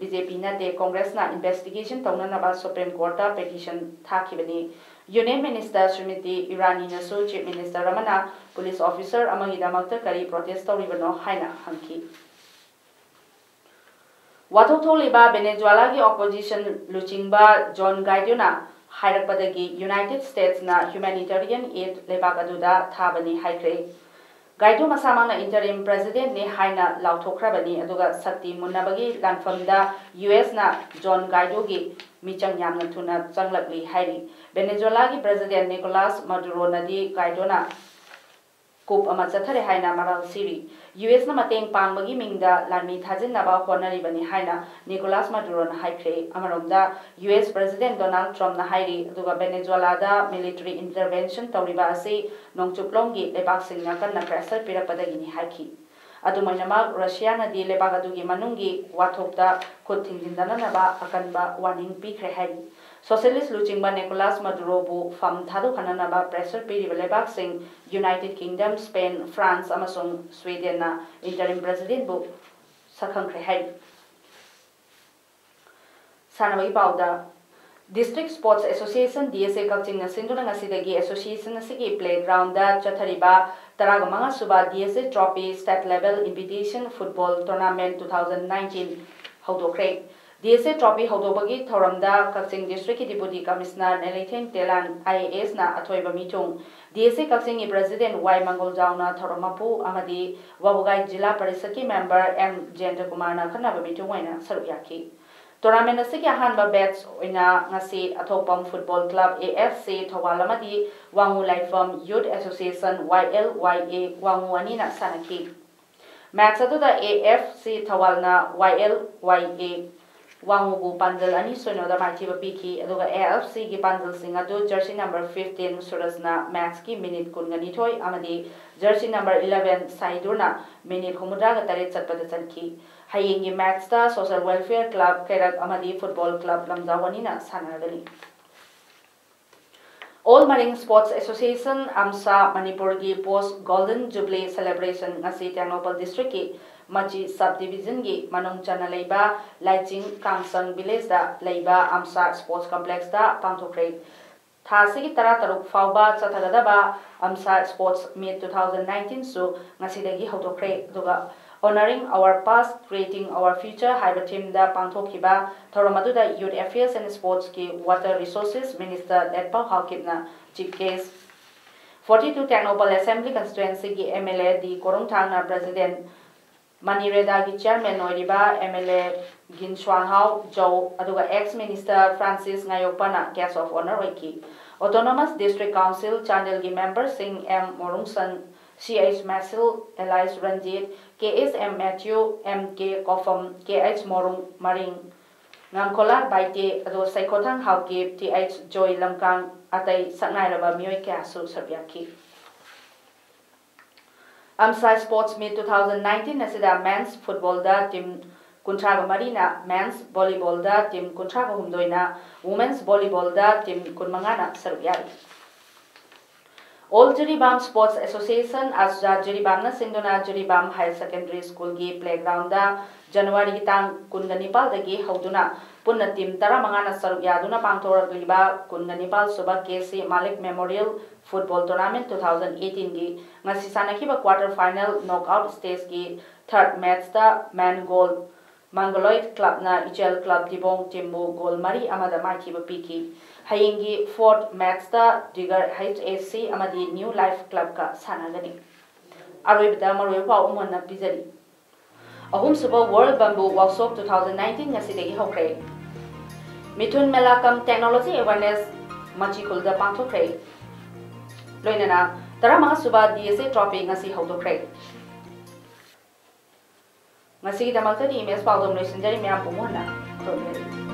BJP ꯅꯠꯇꯦ, Congressꯅ investigation ꯇꯧꯅꯅꯕ Supreme Courtꯇ petition ꯊꯥꯈꯤꯕꯅꯤ꯫ Union Minister ꯁ꯭ꯔꯤꯃꯤꯇꯤ ꯏꯔꯥꯅꯤꯅꯁꯨ Chief Minister ꯑꯃꯅ police officer ꯑꯃꯒꯤꯗꯃꯛꯇ ꯀꯔꯤ protest ꯇꯧꯔꯤꯕꯅꯣ ꯍꯥꯏꯅ ꯍꯪꯈꯤ꯫ ꯋꯥꯊꯣꯛ ꯊꯣꯛꯂꯤꯕ ꯚꯦꯅꯦꯖꯨꯋꯥꯂꯥꯒꯤ opposition ꯂꯨꯆꯤꯡꯕ ꯖꯣꯟ ꯒꯥꯏꯗꯣꯅ ꯍꯥꯏꯔꯛꯄꯗꯒꯤ United Statesꯅ humanitarian aid ꯂꯩꯕꯥꯛ ꯑꯗꯨꯗ ꯊꯥꯕꯅꯤ ꯍꯥꯏꯈ꯭ꯔꯦ꯫ ꯒꯥꯏꯗꯣ ꯃꯁꯥꯃꯛꯅ interim presidentꯅꯤ ꯍꯥꯏꯅ ꯂꯥꯎꯊꯣꯛꯈ꯭ꯔꯕꯅꯤ, ꯑꯗꯨꯒ ꯁꯛꯇꯤ ꯃꯨꯟꯅꯕꯒꯤ ꯂꯥꯟꯐꯝꯗ USꯅ ꯖꯣꯟ ꯒꯥꯏꯗꯣꯒꯤ ꯃꯤꯆꯪ ꯌꯥꯝꯅ ꯊꯨꯅ ꯆꯪꯂꯛꯂꯤ ꯍꯥꯏꯔꯤ꯫ ꯚꯦꯅꯦꯖꯨꯋꯥꯂꯥꯒꯤ president ꯅꯤꯀꯣꯂꯥꯁ ꯃꯗꯨꯔꯣꯅꯗꯤ ꯒꯥꯏꯗꯣꯅ coup ꯑꯃ ꯆꯠꯊꯔꯦ ꯍꯥꯏꯅ ꯃꯔꯥꯜ ꯁꯤꯔꯤ꯫ USꯅ ꯃꯇꯦꯡ ꯄꯥꯡꯕꯒꯤ ꯃꯤꯡꯗ ꯂꯥꯟꯃꯤ ꯊꯥꯖꯤꯟꯅꯕ ꯍꯣꯠꯅꯔꯤꯕꯅꯤ ꯍꯥꯏꯅ ꯅꯤꯀꯣꯂꯥꯁ ꯃꯗꯨꯔꯣꯅ ꯍꯥꯏꯈ꯭ꯔꯦ꯫ ꯑꯃꯔꯣꯝꯗ, US President Donald Trumpꯅ ꯍꯥꯏꯔꯤ, ꯑꯗꯨꯒ ꯚꯦꯅꯦꯖꯨꯋꯥꯂꯥꯗ military intervention ꯇꯧꯔꯤꯕ ꯑꯁꯤ ꯅꯣꯡꯆꯨꯞꯂꯣꯝꯒꯤ ꯂꯩꯕꯥꯛꯁꯤꯡꯅ ꯀꯟꯅ pressure ꯄꯤꯔꯛꯄꯗꯒꯤꯅꯤ ꯍꯥꯏꯈꯤ꯫ ꯑꯗꯨꯝ ꯑꯣꯏꯅꯃꯛ, ꯔꯁꯤꯌꯥꯅꯗꯤ ꯂꯩꯕꯥꯛ ꯑꯗꯨꯒꯤ ꯃꯅꯨꯡꯒꯤ ꯋꯥꯊꯣꯛꯇ ꯈꯨꯠ ꯊꯤꯡꯖꯤꯟꯗꯅꯅꯕ ꯑꯀꯟꯕ warning ꯄꯤꯈ꯭ꯔꯦ ꯍꯥꯏꯔꯤ꯫ Socialist ꯂꯨꯆꯤꯡꯕ ꯅꯤꯀꯣꯂꯥꯁ ꯃꯗꯨꯔꯣꯕꯨ ꯐꯝ ꯊꯥꯗꯣꯛꯍꯟꯅꯅꯕ pressure ꯄꯤꯔꯤꯕ ꯂꯩꯕꯥꯛꯁꯤꯡ United Kingdom, Spain, France ꯑꯃꯁꯨꯡ Swedenꯅ interim presidentꯕꯨ ꯁꯛꯈꯪꯈ꯭ꯔꯦ ꯍꯥꯏꯔꯤ꯫ ꯁꯥꯟꯅꯕꯒꯤ ꯄꯥꯎꯗ, District Sports Association, DSA, ꯀꯛꯆꯤꯡꯅ ꯁꯤꯟꯗꯨꯅ ꯉꯁꯤꯗꯒꯤ association ꯑꯁꯤꯒꯤ playgroundꯗ ꯆꯠꯊꯔꯤꯕ ꯇꯔꯥꯃꯉꯥ ꯁꯨꯕ DSA Trophy State Level Invitation Football Tournament two thousand nineteen ꯍꯧꯗꯣꯛꯈ꯭ꯔꯦ꯫ DSA Trophy ꯍꯧꯗꯣꯛꯄꯒꯤ ꯊꯧꯔꯝꯗ ꯀꯛꯆꯤꯡ District ꯀꯤ Deputy Commissioner ꯅꯦꯂꯩꯊꯦꯡ ꯇꯦꯂꯥꯟ IAS ꯅ ꯑꯊꯣꯏꯕ ꯃꯤꯊꯨꯡ, DSA ꯀꯛꯆꯤꯡꯒꯤ President ꯋꯥꯏ ꯃꯪꯒꯣꯜꯖꯥꯎꯅ ꯊꯧꯔꯝ ꯃꯄꯨ ꯑꯃꯗꯤ ꯋꯥꯕꯒꯥꯏ ꯖꯤꯂꯥ ꯄꯔꯤꯁꯠꯀꯤ member ꯑꯦꯝ ꯖꯌꯦꯟꯇ ꯀꯨꯃꯥꯔꯅ ꯑꯈꯟꯅꯕ ꯃꯤꯊꯨꯡ ꯑꯣꯏꯅ ꯁꯔꯨꯛ ꯌꯥꯈꯤ꯫ Tournament ꯑꯁꯤꯒꯤ ꯑꯍꯥꯟꯕ batch ꯑꯣꯏꯅ ꯉꯁꯤ ꯑꯊꯣꯛꯄꯝ Football Club, AFC ꯊꯧꯕꯥꯜ ꯑꯃꯗꯤ ꯋꯥꯉꯨ ꯂꯥꯏꯐꯝ Youth Association, YLYA ꯋꯥꯉꯨ ꯑꯅꯤꯅ ꯁꯥꯟꯅꯈꯤ꯫ Match ꯑꯗꯨꯗ AFC ꯊꯧꯕꯥꯜꯅ YLYA ꯋꯥꯉꯨꯕꯨ ꯄꯥꯟꯖꯜ ꯑꯅꯤ ꯁꯤꯅꯣꯗ ꯃꯥꯏꯊꯤꯕ ꯄꯤꯈꯤ, ꯑꯗꯨꯒ AFC ꯒꯤ ꯄꯥꯟꯖꯜꯁꯤꯡ ꯑꯗꯨ jersey number fifteen ꯁꯨꯔꯖꯅ match ꯀꯤ minute ꯀꯨꯟꯒ ꯅꯤꯊꯣꯏ ꯑꯃꯗꯤ jersey number eleven ꯁꯥꯏꯗꯨꯔꯅ minute ꯍꯨꯝꯐꯨꯇꯔꯥꯒ ꯇꯔꯦꯠ ꯆꯠꯄꯗ ꯆꯟꯈꯤ꯫ ꯍꯌꯦꯡꯒꯤ match ꯇ Social Welfare Club ꯀꯩꯔꯛ ꯑꯃꯗꯤ Football Club ꯂꯝꯖꯥꯎ ꯑꯅꯤꯅ ꯁꯥꯟꯅꯔꯒꯅꯤ꯫ All Marine Sports Association, AMSA, ꯃꯅꯤꯄꯨꯔꯒꯤ post Golden Jubilee celebration ꯉꯁꯤ ꯇꯦꯡꯅꯧꯄꯜ District ꯀꯤ ꯃꯆꯤ Sub Division ꯒꯤ ꯃꯅꯨꯡ ꯆꯟꯅ ꯂꯩꯕ ꯂꯥꯏꯆꯤꯡ ꯀꯥꯡꯁꯪ village ꯇ ꯂꯩꯕ AMSA Sports Complex ꯇ ꯄꯥꯡꯊꯣꯛꯈ꯭ꯔꯦ꯫ ꯊꯥ ꯑꯁꯤꯒꯤ ꯇꯔꯥꯇꯔꯨꯛ ꯐꯥꯎꯕ ꯆꯠꯊꯒꯗꯕ AMSA Sports Meet two thousand nineteen ꯁꯨ ꯉꯁꯤꯗꯒꯤ ꯍꯧꯗꯣꯛꯈ꯭ꯔꯦ꯫ ꯑꯗꯨꯒ Honoring Our Past, Creating Our Future ꯍꯥꯏꯕ theme ꯗ ꯄꯥꯡꯊꯣꯛꯈꯤꯕ ꯊꯧꯔꯝ ꯑꯗꯨꯗ Youth Affairs and Sports ꯀꯤ Water Resources Minister ꯂꯦꯠꯄꯥꯎ ꯍꯥꯎꯀꯤꯞꯅ chief guest, forty two Tengnoupal Assembly Constituency ꯒꯤ MLA ꯗꯤ ꯀꯣꯔꯨꯝꯊꯥꯡꯅ President, ꯃꯅꯤꯔꯦꯗꯥꯒꯤ chairman ꯑꯣꯏꯔꯤꯕ MLA ꯒꯤꯟꯁ꯭ꯋꯥꯡꯍꯥꯎ ꯖꯧ, ꯑꯗꯨꯒ ex minister ꯐ꯭ꯔꯥꯟꯁꯤꯁ ꯉꯥꯌꯣꯛꯄꯅ guest of honour ꯑꯣꯏꯈꯤ꯫ Autonomous District Council ꯆꯥꯟꯗꯦꯜꯒꯤ member ꯁꯤꯡ ꯑꯦꯝ ꯃꯣꯔꯨꯡꯁꯟ, ꯁꯤ ꯑꯩꯆ ꯃꯦꯁꯤꯜ, ꯑꯦꯂꯥꯏꯁ ꯔꯟꯖꯤꯠ, ꯀꯦ ꯑꯦꯁ ꯑꯦꯝ ꯃꯦꯊ꯭ꯌꯨ, ꯑꯦꯝ ꯀꯦ ꯀꯣꯐꯝ, ꯀꯦ ꯑꯩꯆ ꯃꯣꯔꯨꯡ ꯃꯔꯤꯡ, ꯉꯥꯝꯈꯣꯂꯥ ꯕꯥꯏꯇꯦ, ꯑꯗꯨꯒ ꯁꯩꯈꯣꯊꯥꯡ ꯍꯥꯎꯀꯤꯞ, ꯇꯤ ꯑꯩꯆ ꯖꯣꯏ ꯂꯝꯀꯥꯡ, ꯑꯇꯩ ꯁꯛꯅꯥꯏꯔꯕ ꯃꯤꯑꯣꯏ ꯀꯌꯥꯁꯨ ꯁꯔꯨꯛ ꯌꯥꯈꯤ꯫ AMSA Sports Meet two thousand nineteen ꯑꯁꯤꯗ men's football ꯗ team ꯀꯨꯟꯊ꯭ꯔꯥꯒ ꯃꯔꯤꯅ, men's volleyball ꯗ team ꯀꯨꯟꯊ꯭ꯔꯥꯒ ꯍꯨꯝꯗꯣꯏꯅ, women's volleyball ꯗ team ꯀꯨꯟꯃꯉꯥꯅ ꯁꯔꯨꯛ ꯌꯥꯔꯤ꯫ All Jiribam Sports Association, ꯑꯁꯖꯥ ꯖꯤꯔꯤꯕꯥꯝꯅ ꯁꯤꯟꯗꯨꯅ ꯖꯤꯔꯤꯕꯥꯝ Higher Secondary School ꯒꯤ playground ꯗ January ꯒꯤ ꯇꯥꯡ ꯀꯨꯟꯒ ꯅꯤꯄꯥꯜꯗꯒꯤ ꯍꯧꯗꯨꯅ ꯄꯨꯟꯅ team ꯇꯔꯥꯃꯉꯥꯅ ꯁꯔꯨꯛ ꯌꯥꯗꯨꯅ ꯄꯥꯡꯊꯣꯔꯛꯂꯤꯕ ꯀꯨꯟꯒ ꯅꯤꯄꯥꯜ ꯁꯨꯕ KC Malik Memorial Football Tournament two thousand eighteen ꯒꯤ ꯉꯁꯤ ꯁꯥꯟꯅꯈꯤꯕ quarter final knockout stage ꯀꯤ third match ꯇ ꯃꯦꯟꯒꯣꯜ Mangaloid Clubꯅ Ichel Club Dibong Teamꯕꯨ goal ꯃꯔꯤ ꯑꯃꯗ ꯃꯥꯏꯊꯤꯕ ꯄꯤꯈꯤ꯫ ꯍꯌꯦꯡꯒꯤ fourth matchꯇ Digger H S C ꯑꯃꯗꯤ New Life Clubꯀ ꯁꯥꯟꯅꯒꯅꯤ꯫ ꯑꯔꯣꯏꯕꯗ ꯃꯔꯨꯑꯣꯏꯕ ꯄꯥꯎ ꯑꯃꯨꯛ ꯍꯟꯅ ꯄꯤꯖꯔꯤ꯫ ꯑꯍꯨꯝꯁꯨꯕ World Bamboo Workshop two thousand nineteen ꯉꯁꯤꯗꯒꯤ ꯍꯧꯈ꯭ꯔꯦ꯫ Mithun Mela cum Technology Awareness ꯃꯆꯤꯈꯨꯜꯗ ꯄꯥꯡꯊꯣꯛꯈ꯭ꯔꯦ꯫ ꯂꯣꯏꯅꯅ ꯇꯔꯥꯃꯉꯥꯁꯨꯕ D S A Trophy ꯉꯁꯤ ꯍꯧꯗꯣꯛꯈ꯭ꯔꯦ꯫ ꯉꯁꯤꯒꯤꯗꯃꯛꯇꯗꯤ ꯏꯃꯦꯖ ꯄꯥꯎꯗꯝ ꯂꯣꯏꯁꯤꯟꯖꯔꯤ꯫ ꯃꯌꯥꯝ ꯄꯨꯡ ꯍꯟꯅ ꯈꯨꯔꯨꯝꯖꯔꯤ꯫